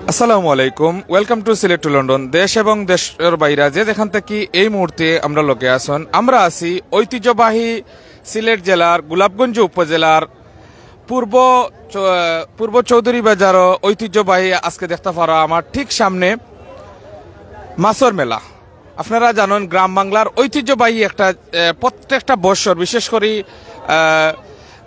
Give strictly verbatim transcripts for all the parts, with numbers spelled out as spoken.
আসসালামু আলাইকুম, welcome to Sylhet to London. দেশ এবং দেশের বাইরে যে যেখান থাকি এই মুহূর্তে আমরার লগে আছইন, আমরা আছি ঐতিহ্যবাহী সিলেট জেলার গোলাপগঞ্জ উপজেলার পূর্ব চ-, পূর্ব চৌধুরী বাজারো ঐতিহ্যবাহী আজকে দেখতা পারা আমার ঠিক সামনে মাছর মেলা। আপনারা জানইন, গ্রাম বাংলার ঐতিহ্যবাহী একটা, আহ, প্রত্যেকটা বৎসর, বিশেষ করি, আহ,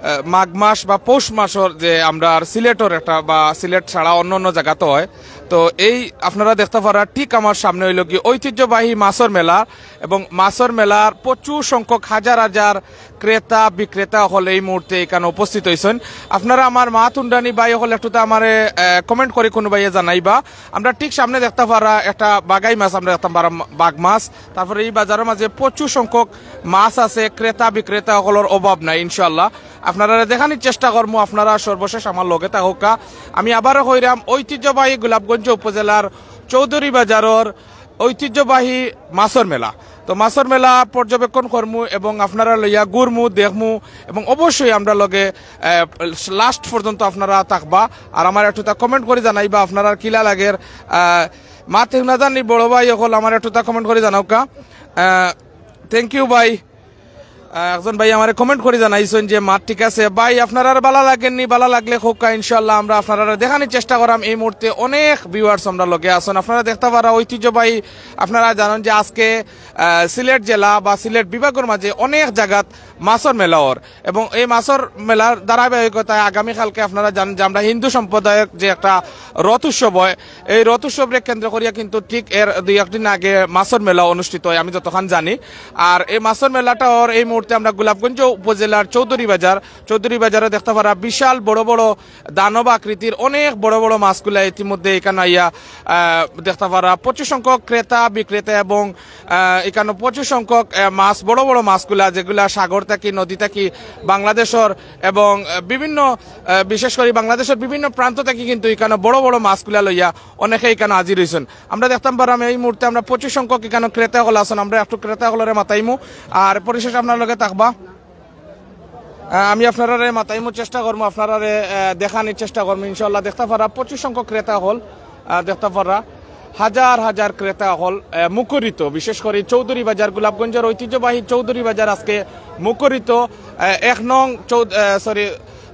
আহ, মাঘ মাস বা পৌষ মাসর যে আমরার সিলেটর একটা বা সিলেট ছাড়া অন্য অন্য জাগাত হয়। তো এই আপনারা দেখতা পারা ঠিক আমার সামনে অইলো গি ঐতিহ্যবাহী মাছর মেলা, এবং মাছর মেলার প্রচুর সংখ্যক হাজার হাজার ক্রেতা বিক্রেতা অকল এই মুহূর্তে এখানো উপস্থিত অইছইন। আপনারা আমার মাত হুনরানি ভাই অকল একটুতা আমারে, আহ, comment করি কুনু ভাইয়ে জানাইবা। আমরা ঠিক সামনে দেখতা পারা একটা বাগাই মাছ, আমরা দেখতাম পারা বাঘ মাছ। তারপরে এই বাজারর মাঝে প্রচুর সংখ্যক মাছ আছে, ক্রেতা বিক্রেতা অকলর অভাব নাই ইনশাআল্লাহ। আপনারারে দেখানির চেষ্টা করমু, আপনারা সর্বশেষ আমার লগে থাকউক্কা। আমি আবারও কইরাম, ঐতিহ্যবাহী গোলাপগঞ্জ উপজেলার চৌধুরী বাজারর ঐতিহ্যবাহী মাছর মেলা। তো মাছর মেলা পর্যবেক্ষণ করমু এবং আপনারারে লইয়া ঘুরমু, দেখমু এবং অবশ্যই আমরার লগে, আহ, last পর্যন্ত আপনারা থাকবা। আর আমারে একটুতা comment করি জানাইবা আপনারার কিলা লাগের। আহ, মাত হুনা যারনি বড় ভাই অকল, আমারে একটুতা comment করি জানাউক্কা। আহ, thank you ভাই। আহ, একজন ভাই আমারে comment করি জানাইছইন যে মাত ঠিক আছে। ভাই, আপনারার বালা লাগেরনি, বালা লাগলে কউক্কা, ইনশাআল্লাহ আমরা আপনারারে দেখানির চেষ্টা করাম। এই মুহূর্তে অনেক viewers আমরার লগে আছইন, আপনারা দেখতা পারা ঐতিহ্যবাহী, আপনারা জানইন যে আজকে, আহ, সিলেট জেলা বা সিলেট বিভাগর মাঝে অনেক জাগাত মাছর মেলা অর, এবং এই মাছর মেলার ধারাবাহিকতায় আগামীকালকে আপনারা জানইন যে আমরা হিন্দু সম্প্রদায়র যে একটা রথ উৎসব হয়, এই রথ উৎসবরে কেন্দ্র করিয়া কিন্তু ঠিক এর দুই একদিন আগে মাছর মেলা অনুষ্ঠিত হয়, আমি যতখান জানি। আর এই মাছর মেলাটা অর এই মুহূর্তে আমরা গোলাপগঞ্জ উপজেলার চৌধুরী বাজার, চৌধুরী বাজারো দেখতা পারা বিশাল বড় বড় দানব আকৃতির অনেক বড় বড় মাছগুলা ইতিমধ্যে এখানো আইয়া, আহ, দেখতা পারা প্রচুর সংখ্যক ক্রেতা বিক্রেতা এবং, আহ, এখানো প্রচুর সংখ্যক, আহ, মাছ, বড় বড় মাছগুলা যেগুলা সাগর থাকি, নদী থাকি, বাংলাদেশর এবং, আহ, বিভিন্ন, আহ, বিশেষ করি বাংলাদেশর বিভিন্ন প্রান্ত থাকি কিন্তু এখানো বড় বড় মাছগুলা লইয়া অনেকে এখানো হাজির অইছইন। আমরা দেখতাম পারাম এই মুহূর্তে আমরা প্রচুর সংখ্যক এখানো ক্রেতা অকল আছইন, আমরা একটু ক্রেতা অকলরে মাতাইমু, আর পরিশেষে আপনারার লগে থাকবা। আহ, আমি আপনারারে মাতাইমু চেষ্টা করমু, আপনারারে, আহ, দেখানির চেষ্টা করমু ইনশাআল্লাহ। দেখতা পারা প্রচুর সংখ্যক ক্রেতা অকল, আহ, দেখতা পারা হাজার হাজার ক্রেতা অকল, আহ, মুখরিত, বিশেষ করি চৌধুরী বাজার, গোলাপগঞ্জর ঐতিহ্যবাহী চৌধুরী বাজার আজকে মুখরিত। আহ, এক নং চৌ-, আহ, sorry,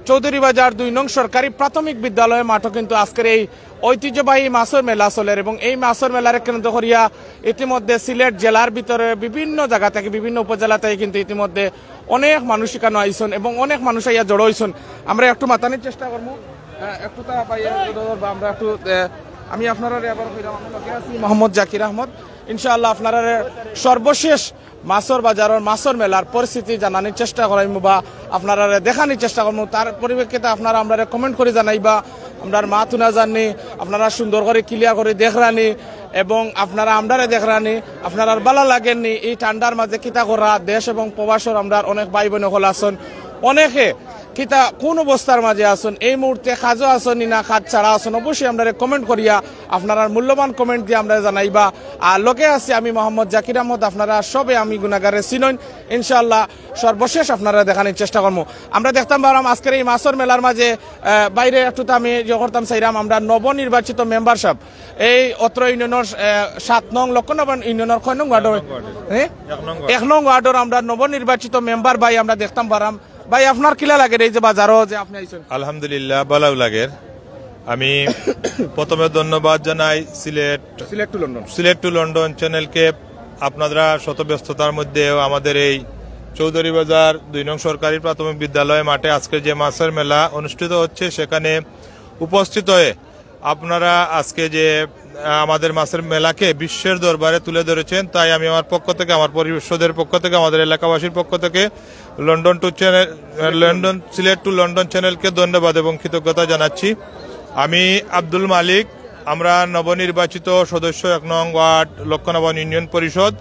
চৌধুরী বাজার দুই নং সরকারি প্রাথমিক বিদ্যালয় মাঠও কিন্তু আজকের এই ঐতিহ্যবাহী মাছর মেলা চলের এবং এই মাছর মেলারে কেন্দ্র করিয়া ইতিমধ্যে সিলেট জেলার ভিতরে বিভিন্ন জাগা থাকি, বিভিন্ন উপজেলা থাকি কিন্তু ইতিমধ্যে অনেক মানুষ এখানো আইছইন এবং অনেক মানুষ আইয়া জড়ো অইছইন। আমরা একটু মাতানির চেষ্টা করমু, আহ, একটু তা পাইয়া বা আমরা একটু, আহ, আমি আপনারারে আবার কইরাম, আমার লগে আছি মোহাম্মদ জাকির আহমদ। ইনশাআল্লাহ আপনারারে সর্বশেষ মাছর বাজারর, মাছর মেলার পরিস্থিতি জানানির চেষ্টা করাইমু বা আপনারারে দেখানির চেষ্টা করমু। তার পরিপ্রেক্ষিতে আপনারা আমরারে comment করি জানাইবা, আমরার মাত হুনা যারনি, আপনারা সুন্দর করি clear করি দেখরানি এবং আপনারা আমরারে দেখরানি, আপনারার বালা লাগেরনি এই ঠান্ডার মাঝে কিতা করা। দেশ এবং প্রবাসর আমরার অনেক ভাই বোন অকল আছইন, অনেকে কিতা কোন অবস্থার মাঝে আছইন, এই মুহূর্তে কাজো আছইন নি না কাজ ছাড়া আছইন, অবশ্যই আমরারে comment করিয়া আপনারার মূল্যবান comment দিয়া আমরারে জানাইবা। আর লগে আছি আমি মোহাম্মদ জাকির আহমদ, আপনারা সবে আমি গুনাগারে চিনইন। ইনশাআল্লাহ সর্বশেষ আপনারারে দেখানির চেষ্টা করমু। আমরা দেখতাম পারাম আজকের এই মাছর মেলার মাঝে, আহ, বাইরে একটু তো আমি ইয়ে করতাম চাইরাম, আমরা নবনির্বাচিত মেম্বার সাব এই অত্র ইউনিয়নর, আহ, সাত নং লক্ষ্মণভবন ইউনিয়নর কয় নং ওয়ার্ডর? হ্যাঁ? এক নং ওয়ার্ড। এক নং ওয়ার্ডর আমরা নবনির্বাচিত মেম্বার ভাই আমরা দেখতাম পারাম। ভাই, আপনার কিলা লাগের এই যে বাজারো যে আপনি আইছইন? আলহামদুলিল্লাহ, ভালাউ লাগের। আমি প্রথমে ধন্যবাদ জানাই Sylhet, Sylhet to London. Sylhet to London চ্যানেলকে। আপনারা শত ব্যস্ততার মধ্যেও আমাদের এই চৌধুরী বাজার দুই নং সরকারি প্রাথমিক বিদ্যালয় মাঠে আজকে যে মাছর মেলা অনুষ্ঠিত হচ্ছে, সেখানে উপস্থিত হয়ে আপনারা আজকে যে, আহ, আমাদের মাছের মেলাকে বিশ্বের দরবারে তুলে ধরেছেন, তাই আমি আমার পক্ষ থেকে, আমার পরিষদের পক্ষ থেকে, আমাদের এলাকাবাসীর পক্ষ থেকে লন্ডন টু চ্যানেল, আহ, লন্ডন, সিলেট টু লন্ডন চ্যানেলকে ধন্যবাদ এবং কৃতজ্ঞতা জানাচ্ছি। আমি আব্দুল মালিক, আমরা নবনির্বাচিত সদস্য, এক নং ওয়ার্ড, লক্ষ্মণভবন ইউনিয়ন পরিষদ।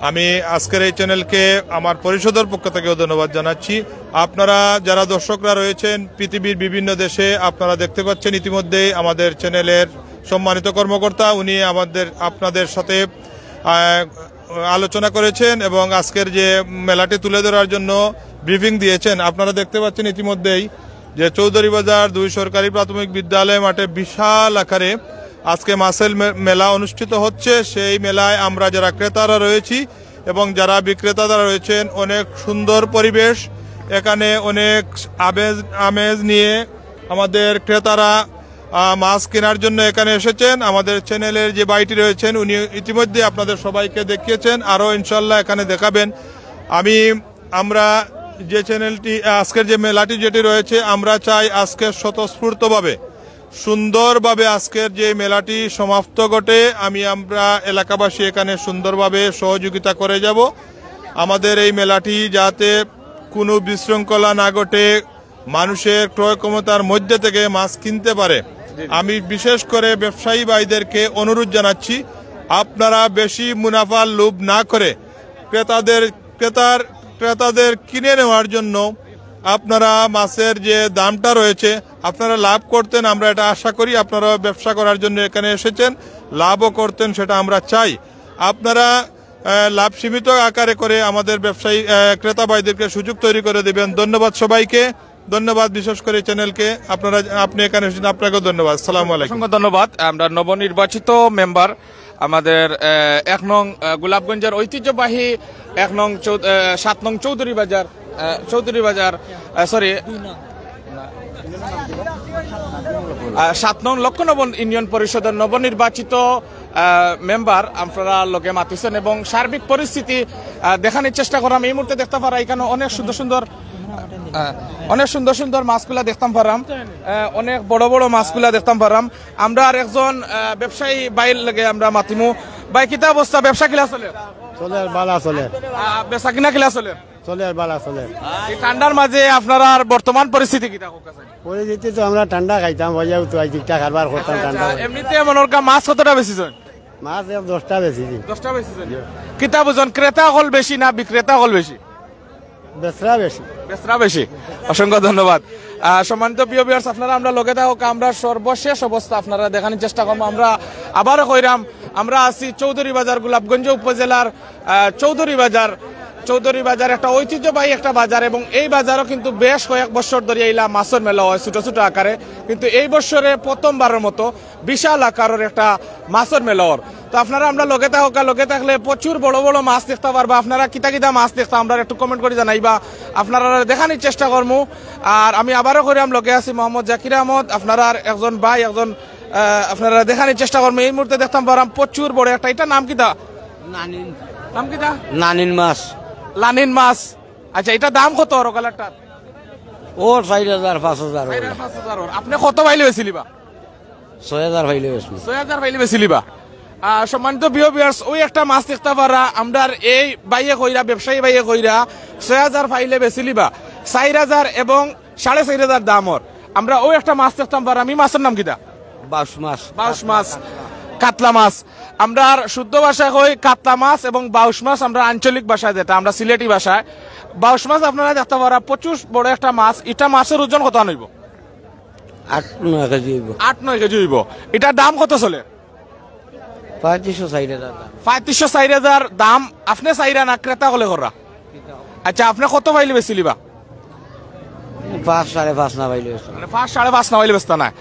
আমি আজকের এই চ্যানেলকে আমার পরিষদের পক্ষ থেকেও ধন্যবাদ জানাচ্ছি। আপনারা যারা দর্শকরা রয়েছেন পৃথিবীর বিভিন্ন দেশে, আপনারা দেখতে পাচ্ছেন ইতিমধ্যেই আমাদের চ্যানেলের সম্মানিত কর্মকর্তা, উনি আমাদের, আপনাদের সাথে, আহ, আলোচনা করেছেন এবং আজকের যে মেলাটি তুলে ধরার জন্য ব্রিফিং দিয়েছেন। আপনারা দেখতে পাচ্ছেন ইতিমধ্যেই যে চৌধুরীবাজার দুই সরকারি প্রাথমিক বিদ্যালয় মাঠে বিশাল আকারে আজকে মাছের মে-, মেলা অনুষ্ঠিত হচ্ছে। সেই মেলায় আমরা যারা ক্রেতারা রয়েছি এবং যারা বিক্রেতারা রয়েছেন, অনেক সুন্দর পরিবেশ। এখানে অনেক আমেজ আমেজ নিয়ে আমাদের ক্রেতারা আহ, মাছ কেনার জন্য এখানে এসেছেন। আমাদের চ্যানেলের যে ভাইটি রয়েছেন, উনি ইতিমধ্যে আপনাদের সবাইকে দেখিয়েছেন, আরও ইনশাল্লাহ এখানে দেখাবেন। আমি আমরা যে চ্যানেলটি, আজকের যে মেলাটি যেটি রয়েছে, আমরা চাই আজকে স্বতঃস্ফূর্তভাবে সুন্দরভাবে আজকের যে মেলাটি সমাপ্ত ঘটে। আমি আমরা এলাকাবাসী এখানে সুন্দরভাবে সহযোগিতা করে যাব। আমাদের এই মেলাটি যাতে কোনো বিশৃঙ্খলা না ঘটে, মানুষের ক্রয় ক্ষমতার মধ্যে থেকে মাছ কিনতে পারে। আমি বিশেষ করে ব্যবসায়ী ভাইদেরকে অনুরোধ জানাচ্ছি, আপনারা বেশি মুনাফার লোভ না করে ক্রেতাদের ক্রেতার ক্রেতাদের কিনে নেওয়ার জন্য আপনারা মাছের যে দামটা রয়েছে, আপনারা লাভ করতেন, আমরা এটা আশা করি। আপনারা ব্যবসা করার জন্য এখানে এসেছেন, লাভও করতেন, সেটা আমরা চাই। আপনারা আহ, লাভ সীমিত আকারে করে আমাদের ব্যবসায়ী আহ, ক্রেতা ভাইদেরকে সুযোগ তৈরি করে দিবেন। ধন্যবাদ সবাইকে, ধন্যবাদ বিশেষ করে চ্যানেলকে। আপনারা আপনি এখানে এসেছেন, আপনাকেও ধন্যবাদ। আসসালামু আলাইকুম। অসংখ্য ধন্যবাদ। আমরা নবনির্বাচিত মেম্বার, আমাদের আহ, এক নং আহ, গোলাপগঞ্জের ঐতিহ্যবাহী এক নং চৌ- আহ, সাত নং চৌধুরী বাজার, আহ, চৌধুরী বাজার, সরি, সাত নং লক্ষ্মণবন ইউনিয়ন পরিষদের নবনির্বাচিত আহ, মেম্বার আপনারা লগে মাতিছেন এবং সার্বিক পরিস্থিতি আহ, দেখানির চেষ্টা করাম। এই মুহূর্তে দেখতাম পারা এখানে অনেক সুন্দর সুন্দর আহ, অনেক সুন্দর সুন্দর মাছগুলা দেখতাম পারাম, আহ, অনেক বড় বড় মাছগুলা দেখতাম পারাম। আমরা আর একজন আহ, ব্যবসায়ী ভাইর লগে আমরা মাতিমু। ভাই, কিতা অবস্থা, ব্যবসা কিলা চলে? চলে আর বালা চলে। আহ, বেচা কিনা কিলা চলে? চলে আর বালা চলে। এই ঠান্ডার মাঝে আপনারার বর্তমান পরিস্থিতি কিতা? পরিস্থিতি তো আমরা ঠান্ডা খাইতাম, হইয়াও তো আজ একটা কারবার করতাম ঠান্ডা। এমনিতে মনে হয় মাছ কতটা বেশি চলে? মাছ এক দশটা বেশি। দশটা বেশি চলে। কিতা বুঝুন, ক্রেতা অকল বেশি না বিক্রেতা অকল বেশি? বেচরা বেশি। বেচরা বেশি। অসংখ্য ধন্যবাদ। আহ, সম্মানিত প্রিয় ভিউয়ার্স, আপনারা আমরা লগে থাকুক, আমরা সর্বশেষ অবস্থা আপনারা দেখানোর চেষ্টা করবো। আমরা আবারও কইরাম, আমরা আছি চৌধুরী বাজার, গোলাপগঞ্জ উপজেলার আহ, চৌধুরী বাজার। চৌধুরী বাজার একটা ঐতিহ্যবাহী একটা বাজার এবং এই বাজারও কিন্তু বেশ কয়েক বছর ধরে এইলা মাছের মেলা হয় ছোট ছোট আকারে, কিন্তু এই বছরে প্রথমবারের মতো বিশাল আকারের একটা মাছের মেলা হয়। তো আপনারা আমরা লগে থাকুক, লগে থাকলে প্রচুর বড় বড় মাছ দেখতে পারবা। আপনারা কিতা কিতা মাছ দেখতা আমরা একটু কমেন্ট করে জানাইবা, আপনারা দেখানোর চেষ্টা করমু। আর আমি আবারও কইরাম, লগে আছি মোহাম্মদ জাকির আহমদ, আপনারার একজন ভাই, একজন আহ, আপনারা দেখানোর চেষ্টা করমু। এই মুহূর্তে দেখতাম পারাম প্রচুর বড় একটা, এটার নাম কিতা? নানিন। নাম কিতা? নানিন মাছ। লানিন মাছ। আচ্ছা, এটা দাম কত ওর কালারটার? ও চাইর হাজার, পাঁচ হাজার। চাইর হাজার, পাঁচ হাজার ওর। আপনি কত পাইলে বেচিলিবা? ছয় হাজার পাইলে বেচমু। ছয় হাজার পাইলে বেচিলিবা। আহ, সম্মানিত প্রিয় ভিউয়ার্স, ওই একটা মাছ দেখতে পারা, আমরার এই ভাইয়ে কইরা, ব্যবসায়ী ভাইয়ে কইরা, ছয় হাজার পাইলে বেচিলিবা। চাইর হাজার এবং সাড়ে চাইর হাজার দাম ওর। আমরা ওই একটা মাছ দেখতাম পারাম, এই মাছের নাম কিতা? বাউশ মাছ। বাউশ মাছ, কাতলা মাছ। আমরা আর শুদ্ধ ভাষায় কই কাতলা মাছ এবং বাউশ মাছ, আমরা আঞ্চলিক ভাষায় যেটা, আমরা সিলেটি ভাষায়। বাউশ মাছ আপনারা দেখতে পারা, প্রচুর বড় একটা মাছ। এটা মাছের ওজন কত হইব? আট নয় কেজি হইব। আট নয় কেজি হইব। এটার দাম কত চলে? পঁয়ত্রিশশো চাইর হাজার দাম। পঁয়ত্রিশশো চাইর হাজার দাম। আপনি চাইরা না, ক্রেতা অকলে কররা? আচ্ছা, আপনি কত পাইলে বেচিলিবা? পাঁচ, সাড়ে পাঁচ না পাইলে বেচতাম। মানে পাঁচ, সাড়ে পাঁচ না পাইলে বেচতা না।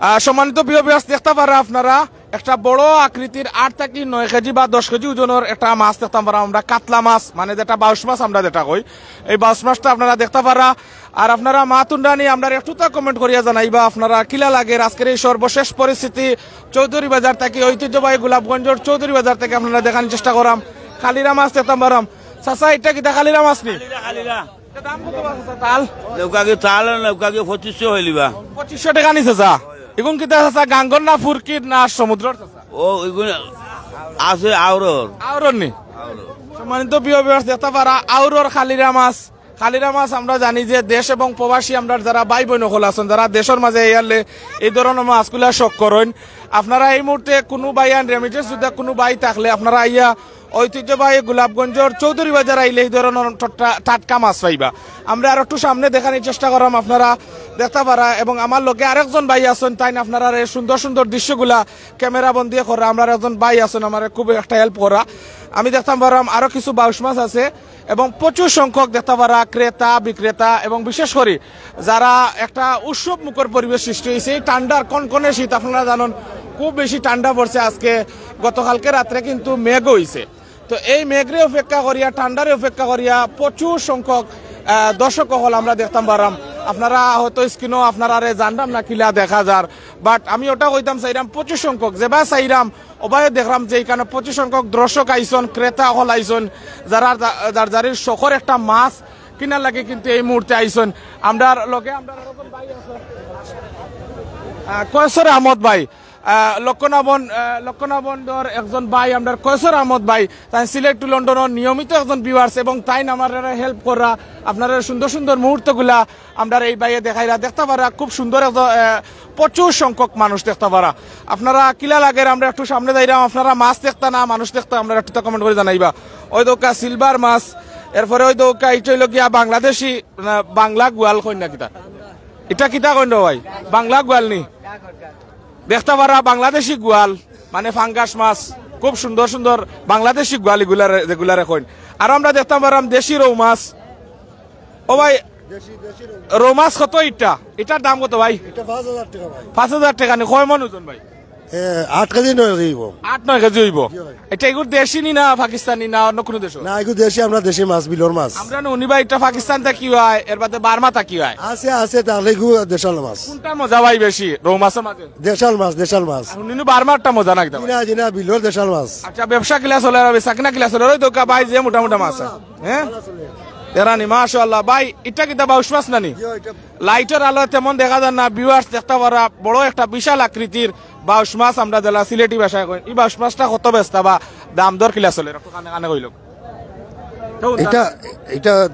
আহ, সম্মানিত প্রিয় ভিউয়ার্স, দেখতে পারা আপনারা একটা বড় আকৃতির আট থাকি নয় কেজি বা দশ কেজি ওজনের একটা মাছ দেখতাম পারা আমরা, কাতলা মাছ, মানে যেটা বাউশ মাছ আমরা যেটা কই, এই বাউশ মাছটা আপনারা দেখতে পারা। আর আপনারা মা তুন্ডানি আমরা একটু তা কমেন্ট করিয়া জানাইবা আপনারা কিলা লাগে আজকের এই সর্বশেষ পরিস্থিতি। চৌধুরী বাজার থাকি, ঐতিহ্যবাহী গোলাপগঞ্জের চৌধুরী বাজার থাকি আপনারা দেখানোর চেষ্টা করাম। কালিরা মাছ দেখতাম পারাম। চাচা, এটা কিতা কালিরা মাছ নি? কালিরা, কালিরা। এটা দাম কত বা চাচা, তাল? নৌকা কি তাল, নৌকা কি পঁচিশশো হইলিবা। পঁচিশশো টাকা নি চাচা। ইগুন কিতা চাচা, গাঙ্গর না ফুরকির না সমুদ্রর চাচা? ও, ইগুন আছে আওরর। আওরর নি? সম্মানিত প্রিয় ভিউয়ার্স, দেখতে পারা আওরর কালিরা মাছ। কালিরা মাছ আমরা জানি যে দেশ এবং প্রবাসী আমরা যারা ভাই বোন অকল আছেন, যারা দেশের মাঝে ইয়ারলে এই ধরনের মাছগুলা শখ করেন, আপনারা এই মুহূর্তে কোনো ভাই আন রেমিটেন্স যদি কোনো ভাই থাকলে আপনারা আইয়া ঐতিহ্যবাহী গোলাপগঞ্জের চৌধুরী বাজার আইলে এই ধরনের টাটকা, টাটকা মাছ পাইবা। আমরা আর একটু সামনে দেখানোর চেষ্টা করাম আপনারা দেখতা পারা। এবং আমার লগে আরেকজন ভাই আছইন, তাইন আপনারারে সুন্দর সুন্দর দৃশ্যগুলা ক্যামেরা বন্দি করা। আমরার একজন ভাই আছইন, আমারে খুব একটা হেল্প করা। আমি দেখতাম পাররাম আরো কিছু বাউশ মাছ আছে এবং প্রচুর সংখ্যক দেখতা পারা ক্রেতা বিক্রেতা এবং বিশেষ করি যারা একটা উৎসব মুখর পরিবেশ সৃষ্টি হইছে। এই ঠান্ডার কনকনে শীত আপনারা জানইন, খুব বেশি ঠান্ডা পড়ছে আজকে। গতকালকে রাত্রে কিন্তু মেঘও হইছে। তো এই মেঘরে উপেক্ষা করিয়া, ঠান্ডারে উপেক্ষা করিয়া প্রচুর সংখ্যক, আহ, দর্শক অকল আমরা দেখতাম পাররাম। আপনারা হয়তো স্ক্রিনও আপনারারে জানরাম না কিলা দেখা যার, বাট আমি ওটা কইতাম চাইরাম প্রচুর সংখ্যক যেবা চাইরাম ওবায়ও দেখরাম যে এখানো প্রচুর সংখ্যক দর্শক আইছইন, ক্রেতা অকল আইছইন, যারা যা-, যার যারির শখর একটা মাছ কিনার লাগি কিন্তু এই মুহূর্তে আইছইন। আমরার লগে আমরার আহ, কয়সর আহমদ ভাই, আহ, লক্ষণাবন, আহ, লক্ষণাবন্দর একজন ভাই, আমরার কয়সর আহমদ ভাই, তাইন সিলেট টু লন্ডনর নিয়মিত একজন ভিউয়ার্স এবং তাইন আমারে হেল্প করা, আপনারারে সুন্দর সুন্দর মুহূর্তগুলা আমরারে এই ভাইয়ে দেখাইরা। দেখতা পারা খুব সুন্দর একজন, আহ, প্রচুর সংখ্যক মানুষ দেখতা পারা। আপনারা কিলা লাগের, আমরা একটু সামনে যাইরাম, আপনারা মাছ দেখতা না মানুষ দেখতা, আমরা একটু কমেন্ট করি জানাইবা। ওই দেখউক্কা সিলভার মাছ, এরপরে ওই দেখউক্কা ইটা অইলো গিয়া বাংলাদেশি, না, বাংলা গোয়াল কইন না কিতা? ইটা কিতা কইন রে ভাই? বাংলা গোয়াল নি? দেখতা পারা বাংলাদেশি গোয়াল, মানে ফাঙ্গাস মাছ, খুব সুন্দর সুন্দর বাংলাদেশি গোয়াল ইগুলারে, যেগুলারে কইন। আর আমরা দেখতাম পাররাম দেশি রৌ মাছ। ও ভাই, রৌ মাছ কত ইটা? ইটার দাম কত ভাই? এটা পাঁচ হাজার টাকা ভাই। পাঁচ হাজার টাকা নি? কয় মন ওজন ভাই? এ, আট কেজি নয় কেজি অইবো। আট নয় কেজি অইবো। জি ভাই। ইটা ইগুর দেশি নি না পাকিস্তানি না অন্য কুনু দেশর? না, ইগু দেশি, আমরা দেশি মাছ, বিলর মাছ। আমরা নু উনি ভাই ইটা পাকিস্তান থাকি অয়, এর বাদে বার্মা থাকি অয়। আছে, আছে, তাহলে ইগু দেশাল মাছ। কুনটা মজা ভাই বেশি রৌ মাছর মাঝে? দেশাল মাছ, দেশাল মাছ। আর উনি নু বার্মারটা মজা না কিতা ভাই? জি না, জি না, বিলর দেশাল মাছ। আচ্ছা, ব্যবসা কিলা চলের, বেচা কিনা কিলা চলের? ওই দেখউক্কা ভাই যে মোটা মোটা মাছ। হ্যাঁ? তেরানি, মাশাআল্লাহ। ভাই, ইটা কিতা বাউশ মাছ না নি? জি, ইটা লাইটর আলো তেমন দেখা যার না, ভিউয়ার্স দেখতা পারা বড় একটা বিশাল আকৃতির বাউশ মাছ আমরা যেলা সিলেটি ভাষায় কই। ই বাউশ মাছটা কত বেচতা বা দাম দর কিলা চলের? একটু কানে কানে কইলো। ইটা, ইটা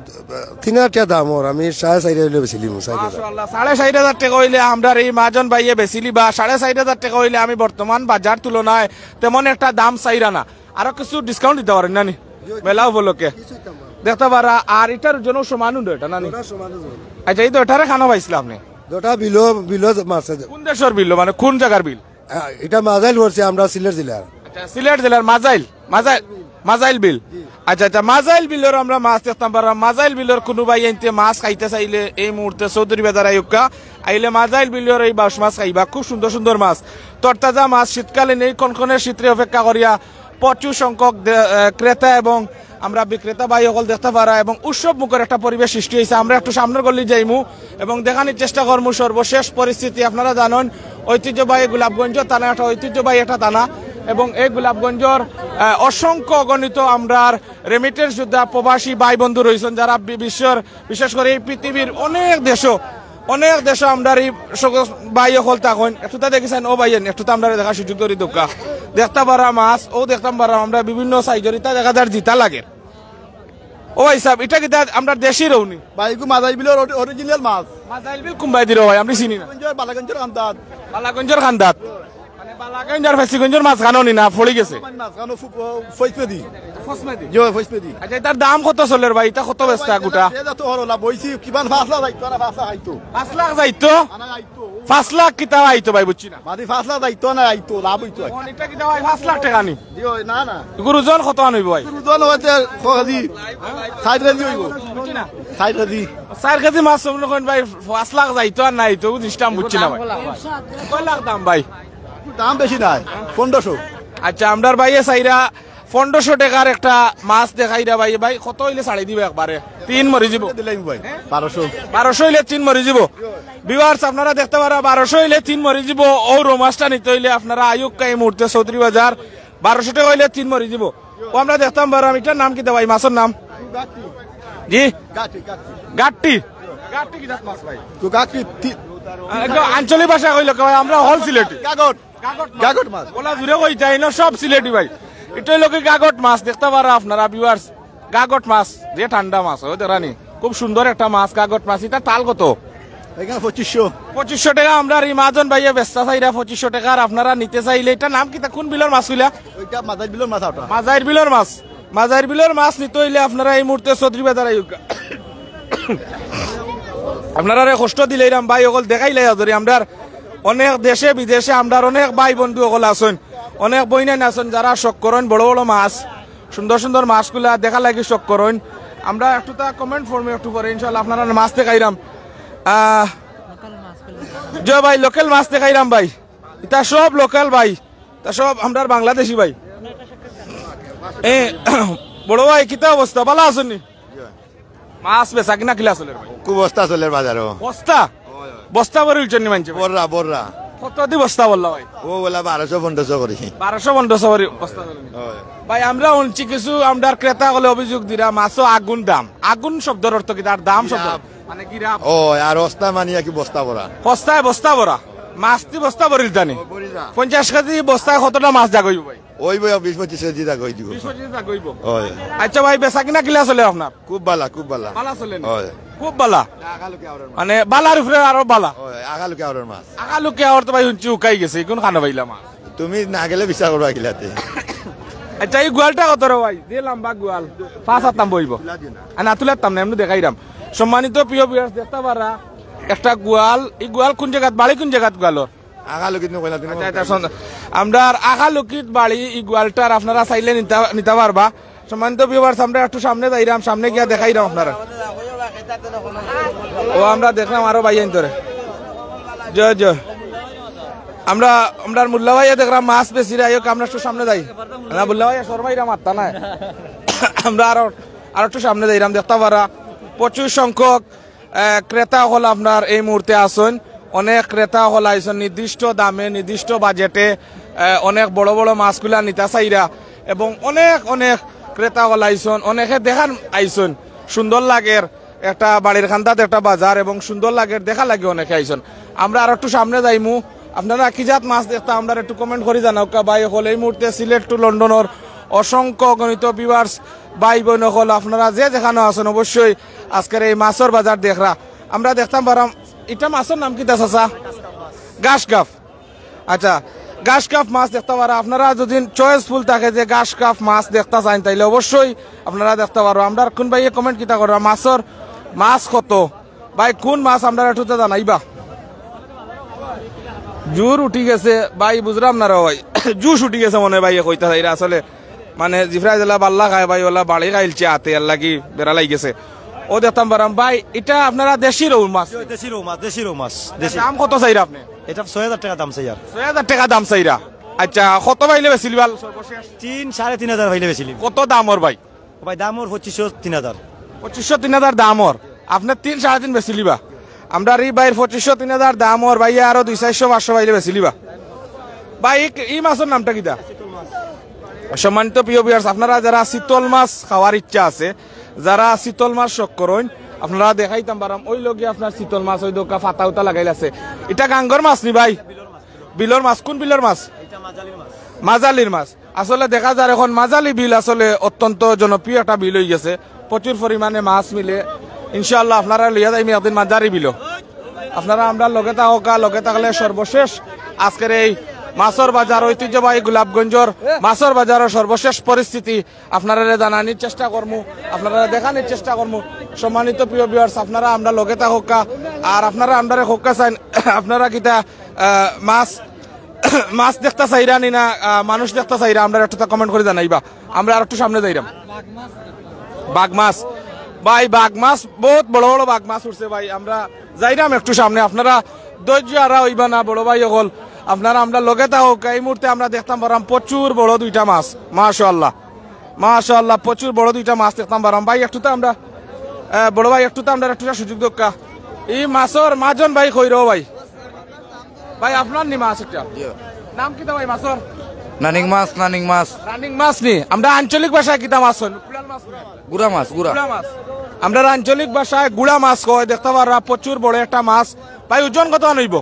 তিন হাজার টাকা দাম ওর, আমি সাড়ে চাইর হাজার অইলে বেচিলিমু, চাইর হাজার। মাশাআল্লাহ, সাড়ে চাইর হাজার টাকা অইলে আমরার এই মহাজন ভাইয়ে বেচিলিবা, সাড়ে চাইর হাজার টাকা অইলে আমি বর্তমান বাজার তুলনায় তেমন একটা দাম চাইরা না। আরো কিছু ডিসকাউন্ট দিতা পারইন না নি? মেলা উপলক্ষে। দেখতা পারা, আর ইটার ওজন সমান উঠে ইটা না নি? আচ্ছা, এই তো ইটারে খানো পাইছিলা আপনি? দুটা বিলো, বিলো মাছ আছে। কোন দেশর বিল? মানে কোন জাগার বিল? আহ, ইটা মাজাইল পড়ছে, আমরা সিলেট জেলার। আচ্ছা, সিলেট জেলার মাজাইল, মাজাইল, মাজাইল বিল। আচ্ছা, আচ্ছা, মাজাইল বিলর আমরা মাছ দেখতাম পাররাম। মাজাইল বিলর কুনু ভাইয়াইন্তে মাছ খাইতা চাইলে এই মুহূর্তে চৌধুরী বাজার আইউক্কা, আইলে মাজাইল বিলর এই বাউশ মাছ খাইবা, খুব সুন্দর সুন্দর মাছ, তরতাজা মাছ, শীতকালীন এই কনকনে শীতরে অপেক্ষা করিয়া প্রচুর সংখ্যক দে-, আহ, ক্রেতা এবং আমরা বিক্রেতা ভাই অকল দেখতা পারা এবং উৎসব মুখর একটা পরিবেশ সৃষ্টি হইছে। আমরা একটু সামনের গল্লি যাইমু এবং দেখানির চেষ্টা করমু সর্বশেষ পরিস্থিতি। আপনারা জানইন ঐতিহ্যবাহী গোলাপগঞ্জ থানা একটা ঐতিহ্যবাহী একটা থানা এবং এই গোলাপগঞ্জর, আহ, অসংখ্য অগণিত আমরার রেমিটেন্স যোদ্ধা প্রবাসী ভাই বন্ধু রইছইন যারা বি-, বিশ্বর, বিশেষ করি এই পৃথিবীর অনেক দেশো অনেক দেশো আমরার এই সকল ভাই অকল থাকইন। একটু তা দেখিছইন, ও ভাইয়াইন, একটু তা আমরারে দেখার সুযোগ করি দেউক্কা। দেখতা পারা মাছ, ও দেখতাম পারা আমরা বিভিন্ন সাইজর, ইতা দেখা যার জিতা লাগে। ও ভাই সাহেব, ইটা কিতা আমরার দেশি রৌনি? ভাই, ইগু মাজাইল বিলর অরি-, অরিজিনাল মাছ। মাজাইল বিল কুনবায় দিরো ভাই, আমি চিনি না। বালাগঞ্জর, বালাগঞ্জর কান্দাত। বালাগঞ্জর কান্দাত। মানে বালাগঞ্জ আর ফেসিগঞ্জর মাঝখানো নি না, পড়ি গেছে? মাঝখানো ফু-, ফু-, ফৈসমেদি। ফৈসমেদি? জি, ফৈসমেদি। আচ্ছা, ইটার দাম কত চলের ভাই? ইটা কত বেচতা গোটা? এ যত হরলা বইছি, কিমান পাঁচ লাখ যাইতো, না পাঁচ লাখ আইতো। পাঁচ লাখ যাইতো? আনা আইতো। পাঁচ লাখ কিতা আইতো ভাই, বুঝছি না। মানে পাঁচ লাখ যাইতো না আইতো, লাভ অইতো আর কি। অন ইটা কিতা ভাই, পাঁচ লাখ টাকা নি? জি, ওই না, না। ইগুর ওজন কত আন অইবো ভাই? ওজন হইতে ছ কেজি, ষাট কেজি অইবো। বুঝছি না। ষাট কেজি। চাইর কেজি মাছ মনে করেন ভাই, পাঁচ লাখ যাইতো আর না আইতো, জিনিসটা আমি বুঝছি না ভাই। কয় লাখ দাম ভাই? দাম বেশি নাই, পনেরোশো। আচ্ছা, আমরার ভাইয়ে চাইরা পনেরোশো টাকার একটা মাছ দেখাইরা ভাই, ভাই কত অইলে ছাড়ি দিবা একবারে? তিন মরি যিবো। দিলাইমু ভাই, বারোশো। বারোশো অইলে তিন মরি যিবো। ভিউয়ার্স, আপনারা দেখতা পারা, বারোশো অইলে তিন মরি যিবো। ও রৌ মাছটা নিতা অইলে আপনারা আইউক্কা এই মুহূর্তে চৌধুরী বাজার, বারোশো টাকা অইলে তিন মরি যিবো। ও আমরা দেখতাম পাররাম, ইটার নাম কিতা ভাই, মাছর নাম? জি? গাটি, গাটি। গাটি? গাটি কি জাত মাছ ভাই? তো গাটি তি- আহ, একটু আঞ্চলিক ভাষা কইলে কি ভাই, আমরা হল সিলেটি। গাগট। গাগট মাছ। গাগট মাছ। ওলা জুরে কইতা, ইনো সব সিলেটি ভাই। ইটা অইলো কি গাগট মাছ, দেখতা পারা আপনারা ভিউয়ার্স। গাগট মাছ, যে ঠান্ডা মাছ, ওই দেখরানি। খুব সুন্দর একটা মাছ, গাগট মাছ। ইটা তাল কত? এখানে পঁচিশশো। পঁচিশশো টাকা আমরার এই মহাজন ভাইয়ে বেচতা চাইরা পঁচিশশো টাকা, আর আপনারা নিতা চাইলে, ইটার নাম কিতা, কোন বিলর মাছ কইলা? ওইটা মাজাইর বিলর মাছ ওটা। মাজাইর বিলর মাছ। মাজাইর বিলর মাছ নিতা অইলে আপনারা এই মুহূর্তে চৌধুরী বাজার আইউক্কা। আপনারারে কষ্ট দিলাইরাম ভাই অকল, দেখাইলাই আদরি। আমরার অনেক দেশে বিদেশে আমরার অনেক ভাই বন্ধু অকল আছইন, অনেক বইনাইন আছইন যারা শখ করইন বড় বড় মাছ, সুন্দর সুন্দর মাছগুলা দেখার লাগি শখ করইন। আমরা একটু তা কমেন্ট ফর্মে একটু পরে ইনশাআল্লাহ আপনারারে মাছ দেখাইরাম। আহ, জি ভাই, লোকাল মাছ দেখাইরাম ভাই, ইতা সব লোকাল ভাই, তা সব আমরার বাংলাদেশি ভাই। এ, বড় ভাই, কিতা অবস্থা? ভালা আছইন নি? মাছ বেচা কিনা কিলা চলের ভাই? খুব বস্তা চলের বাজারো। বস্তা? বস্তা ভরি উঠছইন নি মানষে ভাই? বড়রা, বড়রা। কত দি বস্তা ভরলা ভাই? ও বলা বারোশো পনেরোশো করি। বারোশো পনেরোশো করি বস্তা চলের নি? ভাই, আমরা হুনছি কিছু আমরার ক্রেতা অকলে অভিযোগ দিরা মাছও আগুন দাম। আগুন শব্দর অর্থ কিতা? আর দাম শব্দ? গিরাপ। মানে গিরাপ। ও, আর বস্তা মানি আর কি বস্তা ভরা। বস্তায় বস্তা ভরা। মাছ দি বস্তা ভরিল তানি। পঞ্চাশ কেজি বস্তায় কতটা মাছ জাগ অইবো ভাই? ওই ভাই, বিশ পঁচিশ কেজি জাগ অই দিব। বিশ পঁচিশ জাগ অইবো। আচ্ছা ভাই, বেচা কিনা কিলা চলে আপনার? খুব ভালা, খুব ভালা। ভালা চলে নি? খুব ভালা। মানে ভালার উপরে আরো ভালা। আগালুকি আওয়ার মাছ। আগালুকি আওয়ার তো ভাই হুনছি উকাই গেছে, কোন খানো পাইলা মাছ? তুমি না গেলে বিচার করবা কিলাতে। আচ্ছা, এই গোয়ালটা কত রে ভাই? যে লম্বা গোয়াল, পাঁচ হাত লম্বা অইবো। আর না তুলার তাম না, এমনি দেখাইরাম। সম্মানিত প্রিয় ভিউয়ার্স, দেখতা পারা একটা গোয়াল। এই গোয়াল কোন জাগাত, বাড়ি কোন জাগাত গোয়ালর? আগালুকিত নু কইলা তুমি। আচ্ছা, এটা শুন, আমরার আগালুকিত বাড়ি। এই গোয়ালটার আপনারা চাইলে নিতা, নিতা পারবা। সম্মানিত ভিউয়ার্স, আমরা একটু সামনে যাইরাম, সামনে গিয়া দেখাইরাম আপনারা। ও, আমরা দেখরাম আরো ভাই আইন্তরে। জয় জয়। আমরা, আমরার মোল্লা ভাইয়ে দেখরাম মাছ বেচিরা, আইও আমরা একটু সামনে যাই। না, মোল্লা ভাইয়ে শরমাইরা মাততা নায়। আমরা আরো, আরো একটু সামনে যাইরাম, দেখতা পারা প্রচুর সংখ্যক আহ, ক্রেতা অকল আপনার এই মুহূর্তে আছইন। অনেক ক্রেতা অকল আইছইন নির্দিষ্ট দামে, নির্দিষ্ট বাজেটে, আহ, অনেক বড় বড় মাছগুলা নিতা চাইরা এবং অনেক অনেক ক্রেতা অকল আইছইন, অনেকে দেখার আইছইন। সুন্দর লাগের একটা বাড়ির কান্দাত একটা বাজার এবং সুন্দর লাগের দেখা লাগি অনেকে আইছইন। আমরা আর একটু সামনে যাইমু। আপনারা কি জাত মাছ দেখতা আমরারে একটু কমেন্ট করি জানাউক্কা ভাই অকল। এই মুহূর্তে সিলেট to লন্ডনর অসংখ্য অগণিত ভিউয়ার্স ভাই বইন অকল, আপনারা যে যেখানো আছইন অবশ্যই আজকের এই মাছর বাজার দেখরা। আমরা দেখতাম পারাম, ইটা মাছর নাম কিতা চাচা? ঘাস কাপ। আচ্ছা, ঘাস কাপ মাছ দেখতা পারা। আপনারা যদি চয়েসফুল থাকে যে ঘাস কাপ মাছ দেখতা চাইন, তাইলে অবশ্যই আপনারা দেখতা পারবা। আমরার কোন ভাইয়ে কমেন্ট কিতা কররা, মাছর, মাছ কত? ভাই, কোন মাছ আমরারে একটু জানাইবা? জোশ উঠি গেছে ভাই, বুঝরাম না রে ভাই। জোশ উঠি গেছে মনে হয় ভাই, কইতা চাইরা আসলে। মানে, জিফরায় যেলা বাল্লা খায় ভাই, ওলা বাড়ি খাইলছে আতে, এর লাগি বেড়া লাগি গেছে। ও দেখতাম পারাম ভাই, ইটা আপনারা দেশি রউ মাছ? দেশি রউ মাছ, দেশি রউ মাছ, দেশি। দাম কত চাইরা আপনে? এটা ছয় হাজার টাকা দাম চাইয়ার। ছয় হাজার টাকা দাম চাইরা। আচ্ছা, কত পাইলে বেচিলিবা সর্বশেষ? তিন, সাড়ে তিন হাজার পাইলে বেচিলিমু। কত দামর ভাই? ভাই, দামর পঁচিশশো, তিন হাজার। পঁচিশশো, তিন হাজার দামর। আপনে তিন, সাড়ে তিন বেচিলিবা। আমরার ই ভাইর পঁচিশশো, তিন হাজার দামর, ভাইয়ে আরো দুই, চাইরশো, পাঁচশো পাইলে বেচিলিবা। ভাই, ই, ই মাছর নামটা কিতা? সম্মানিত প্রিয় ভিউয়ার্স, আপনারা যারা চিতল মাছ খাওয়ার ইচ্ছা আছে, যারা চিতল মাছ শখ করইন, আপনারা দেখাইতাম পারাম, ওই লগে আপনার চিতল মাছ, ওই দোকা ফাতা উতা লাগাইল আছে। ইটা গাঙ্গর মাছ নি ভাই? বিলর মাছ। কোন বিলর মাছ? মাজালির মাছ। আসলে দেখা যার এখন মাজালি বিল আসলে অত্যন্ত জনপ্রিয় একটা বিল অই গেছে, প্রচুর পরিমাণে মাছ মিলে। ইনশাআল্লাহ আপনারারে লইয়া যাইমু একদিন মাজালি বিলো। আপনারা আমরার লগে থাকউক্কা, লগে থাকলে সর্বশেষ আজকের এই মাছর বাজার, ঐতিহ্যবাহী গোলাপগঞ্জর মাছর বাজারর সর্বশেষ পরিস্থিতি আপনারারে জানানির চেষ্টা করমু, আপনারারে দেখানির চেষ্টা করমু। সম্মানিত প্রিয় ভিউয়ার্স, আপনারা আমরার লগে থাকউক্কা, আর আপনারা আমরারে কউক্কা চাইন, আপনারা কিতা, আহ, মাছ মাছ দেখতা চাইরা নি না, আহ, মানুষ দেখতা চাইরা, আমরারে একটু তা কমেন্ট করি জানাইবা। আমরা আর একটু সামনে যাইরাম। বাঘ মাছ ভাই, বাঘ মাছ, বহুত বড় বড় বাঘ মাছ উঠছে ভাই। আমরা যাইরাম একটু সামনে, আপনারা ধৈর্য হারা অইবা না বড় ভাই অকল, আপনারা আমরার লগে থাকউক্কা। এই মুহূর্তে আমরা দেখতাম পারাম প্রচুর বড় দুইটা মাছ, মাশাআল্লাহ, মাশাআল্লাহ, প্রচুর বড় দুইটা মাছ দেখতাম পারাম ভাই। একটু তো আমরা, আহ, বড় ভাই, একটু তো আমরা একটু সুযোগ দেউক্কা। ই মাছর মাজন ভাই কই রে ভাই? ভাই, আপনার নি মাছ একটা? নাম কিতা ভাই মাছর? নানিং মাছ, নানিং মাছ। রানিং মাছ নি? আমরা আঞ্চলিক ভাষায় কিতা মাছ কইন? কুড়াল মাছ নি? গুড়া মাছ, গুড়া। গুড়া মাছ। আমরার আঞ্চলিক ভাষায় গুড়া মাছ কয়, দেখতা পাররা প্রচুর বড় একটা মাছ। ভাই, ওজন কত অইবো?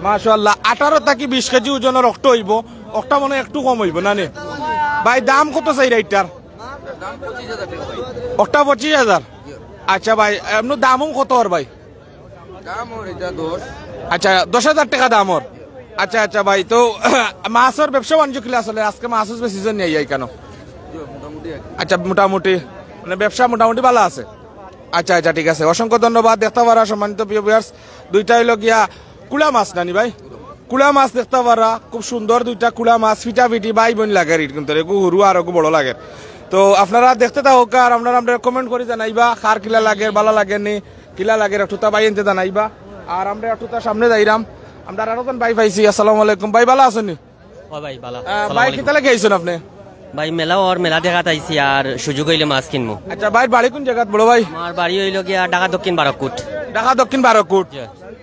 মাশাআল্লাহ, আঠারো থাকি বিশ কেজি ওজনর অকটা অইবো, অকটা মনে হয় একটু কম অইবো, না নি? ভাই, দাম কত চাইরা ইটার? অকটা পঁচিশ হাজার। আচ্ছা ভাই, এমনে দামও কত অর ভাই? দাম অর ইটা দশ। আচ্ছা, দশ হাজার টাকা দাম অর। আচ্ছা, আচ্ছা ভাই, তো মাছর ব্যবসা বাণিজ্য কিলা চলে? আজকে মাছ উঠবে সিজন নেই এই কেন? জি, মোটামুটি আর কি। আচ্ছা, মোটামুটি। মানে ব্যবসা মোটামুটি ভালা আছে। আচ্ছা, আচ্ছা, ঠিক আছে, অসংখ্য ধন্যবাদ। দেখতা পারা সম্মানিত প্রিয় ভিউয়ার্স, দুইটা অইলো গিয়া কুড়া মাছ নানি ভাই, কুড়া মাছ দেখতা পারা, খুব সুন্দর দুইটা কুড়া মাছ, ফিটাফিটি ভাই বইন লাগের, ইট কিন্তু এগু হুরু আর এগু বড় লাগের। তো আপনারা দেখতে থাকউক্কা আর আপনারা আমরারে কমেন্ট করি জানাইবা কার কিলা লাগের, ভালা লাগের নি, কিলা লাগের, একটুতা ভাইয়াইন্তে জানাইবা। আর আমরা একটুতা সামনে যাইরাম, আমরা আরো জন ভাই পাইছি। আসসালামু আলাইকুম ভাই, ভালা আছইন নি? ও ভাই, ভালা। আহ, আসসালামু ভাই, আলাইকুম। কিতা লাগি আইছইন আপনে? ভাই, মেলা অর, মেলা দেখাত আইছি, আর সুযোগ অইলে মাছ কিনমু। আচ্ছা ভাই, বাড়ি কুন জাগাত বড় ভাই? আমার বাড়ি অইলো গিয়া ঢাকা দক্ষিণ বারো কোট। ঢাকা দক্ষিণ বারো কোট। জি।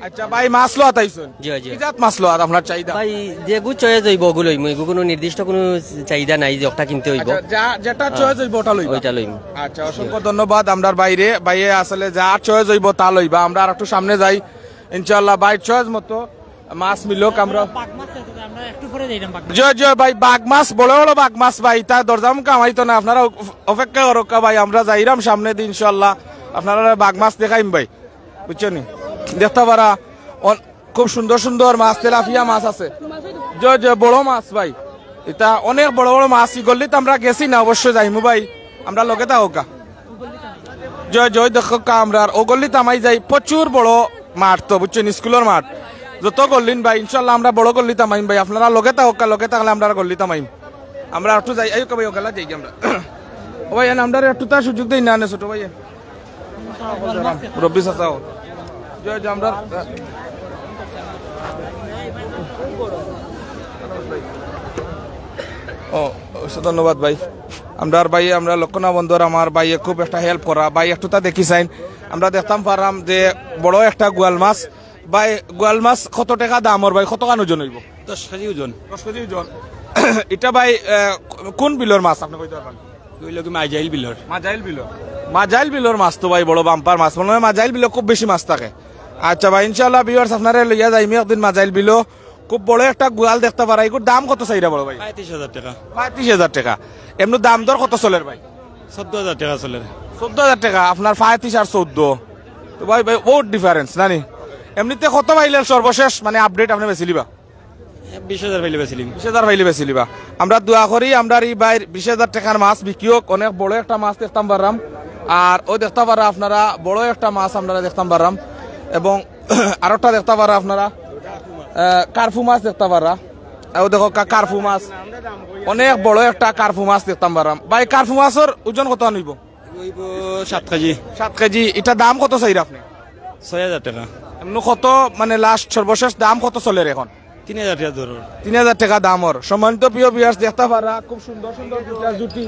আচ্ছা ভাই, মাছ লওয়াত আইছইন? জি, জি। কি জাত মাছ লওয়াত আপনার চাহিদা? ভাই, যেগু চয়েস অইবো অগু লইমু, এগু কুনু নির্দিষ্ট কুনু চাহিদা নাই যে অকটা কিনতে অইবো। আচ্ছা, যা-, যেটা হ্যাঁ। চয়েস অইবো ওটা লইবা? ওইটা লইমু। আচ্ছা, অসংখ্য ধন্যবাদ আমরার ভাইরে, ভাইয়ে আসলে যা চয়েস অইবো তা লইবা। আমরা আর একটু সামনে যাই, ইনশাআল্লাহ ভাই চয়েস মতো মাছ মিলউক। আমরা বাঘ মাছ আছে, আমরা একটু পরে যাইতাম বাঘ মাছ। জি, জি ভাই, বাঘ মাছ, বড় বড় বাঘ মাছ ভাই, তা দরজা মুখে আমাইতো না, আপনারা অপ-, অপেক্ষা করউক্কা ভাই, আমরা যাইরাম সামনে দি ইনশাআল্লাহ, আপনারারে বাঘ মাছ দেখাইমু ভাই, বুঝছইন নি? দেখতা পারা অন-, খুব সুন্দর সুন্দর মাছ, তেলাপিয়া মাছ আছে। জি, জি, বড় মাছ ভাই, ইতা অনেক বড় বড় মাছ। ই গল্লিত আমরা গেছি না, অবশ্যই যাইমু ভাই, আমরা লগে থাকউক্কা। জি, জি, দেখউক্কা, আমরার অউ গল্লিত আমাই যাই, প্রচুর বড় মাঠ তো, বুঝছইন, স্কুলর মাঠ। যত গল্লিন ভাই, ইনশাআল্লাহ আমরা বড় গল্লিত আমাইম ভাই, আপনারা লগে থাকউক্কা, লগে থাকলে আমরা গল্লিত আমাইম। আমরা একটু যাই, আইউক্কা ভাই, অগুলা যাই আমরা। ও ভাই, এনে আমরারে একটুতা সুযোগ দেইন না, নে ছোট ভাই। মুরব্বি চাচাও। জি, জি, আমরা, ও, অবশ্য ধন্যবাদ ভাই। আমরার ভাইয়ে, আমরা লক্ষণা বন্দর, আমার ভাইয়ে খুব একটা হেল্প করা। ভাই, একটুতা দেখি চাইন, আমরা দেখতাম পাররাম যে বড় একটা গোয়াল মাছ। ভাই, গোয়াল মাছ কত টেকা দাম অর ভাই? কতখান ওজন অইবো? দশ কেজি ওজন। দশ কেজি ওজন। ইটা ভাই, আহ, কুন বিলর মাছ আপনে কইতা পারবা? অইলো কি মাজাইল বিলর। মাজাইল বিলর। মাজাইল বিলর মাছ তো ভাই বড় বাম্পার মাছ। মনে অয় মাজাইল বিলো খুব বেশি মাছ থাকে। আচ্ছা ভাই, ইনশাআল্লাহ ভিউয়ার্স আপনারে লইয়া যাইমু একদিন মাজাইল বিলো। খুব বড় একটা গোয়াল দেখতা পারা। ইগুর দাম কত চাইরা বড় ভাই? পঁয়ত্রিশ হাজার টেকা। পঁয়ত্রিশ হাজার টেকা। এমনে দাম দর কত চলের ভাই? চৌদ্দ হাজার টেকা চলের। চৌদ্দ হাজার টেকা, আপনার পঁয়ত্রিশ আর চৌদ্দ। তো ভাই, ভাই, বহুত ডিফারেন্স, নানি? এমনিতে কত পাইলে সর্বশেষ, মানে, আপডেট আপনে বেচিলিবা? বিশ হাজার পাইলে বেচিলিমু। বিশ হাজার পাইলে বেচিলিবা। আমরা দোয়া করি, আমরার ই ভাইর বিশ হাজার টেকার মাছ বিকিউক, অনেক বড় একটা মাছ দেখতাম পাররাম। আর অউ দেখতা পাররা আপনারা, বড় একটা মাছ আপনারা দেখতাম পাররাম। এবং আরোটা দেখতা পাররা আপনারা, আহ, কার্ফু মাছ দেখতা পাররা। অউ দেখউক্কা, কার্ফু মাছ, অনেক বড় একটা কার্ফু মাছ দেখতাম পাররাম। ভাই, কার্ফু মাছর ওজন কতখান অইবো? অইবো সাত কেজি। সাত কেজি। ইটার দাম কত চাইরা আপনে? ছয় হাজার টেকা। এমনে কত, মানে, লাস্ট সর্বশেষ দাম কত চলের এখন? তিন হাজার টেকা ধরো। তিন হাজার টেকা দাম অর। সম্মানিত প্রিয় ভিউয়ার্স, দেখতা পাররা খুব সুন্দর সুন্দর দুইটা জুটি।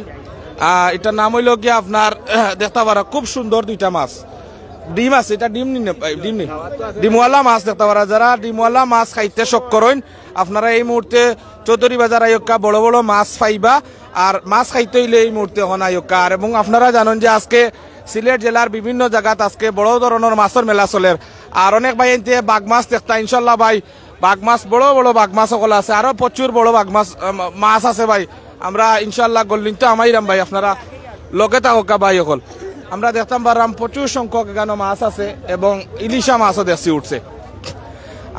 আহ, ইটার নাম অইলো গিয়া আপনার, দেখতা পাররা খুব সুন্দর দুইটা মাছ। ডিম আছে, ইটা ডিম নি না, এই, ডিম নি। ডিমওয়ালা মাছ দেখতা পাররা। যারা ডিমওয়ালা মাছ খাইতে শখ করইন, আপনারা এই মুহূর্তে চৌধুরী বাজার আইউক্কা, বড় বড় মাছ পাইবা। আর মাছ খাইতে অইলে এই মুহূর্তে অখন আইউক্কা। আর এবং আপনারা জানইন যে আজকে সিলেট জেলার বিভিন্ন জাগাত আজকে বড় ধরনর মাছর মেলা চলের। আর অনেক ভাইয়াইন্তে বাঘ মাছ দেখতা, ইনশাল্লাহ ভাই, বাঘ মাছ, বড় বড় বাঘ মাছ অকল আছে, আরো প্রচুর বড় বাঘ মাছ, আহ, মাছ আছে ভাই। আমরা ইনশাল্লাহ গল্লিন্ত আমাইরাম ভাই, আপনারা লগে থাকউক্কা ভাই অকল। আমরা দেখতাম পাররাম প্রচুর সংখ্যক ইকানো মাছ আছে এবং ইলিশা মাছও দেখছি উঠছে।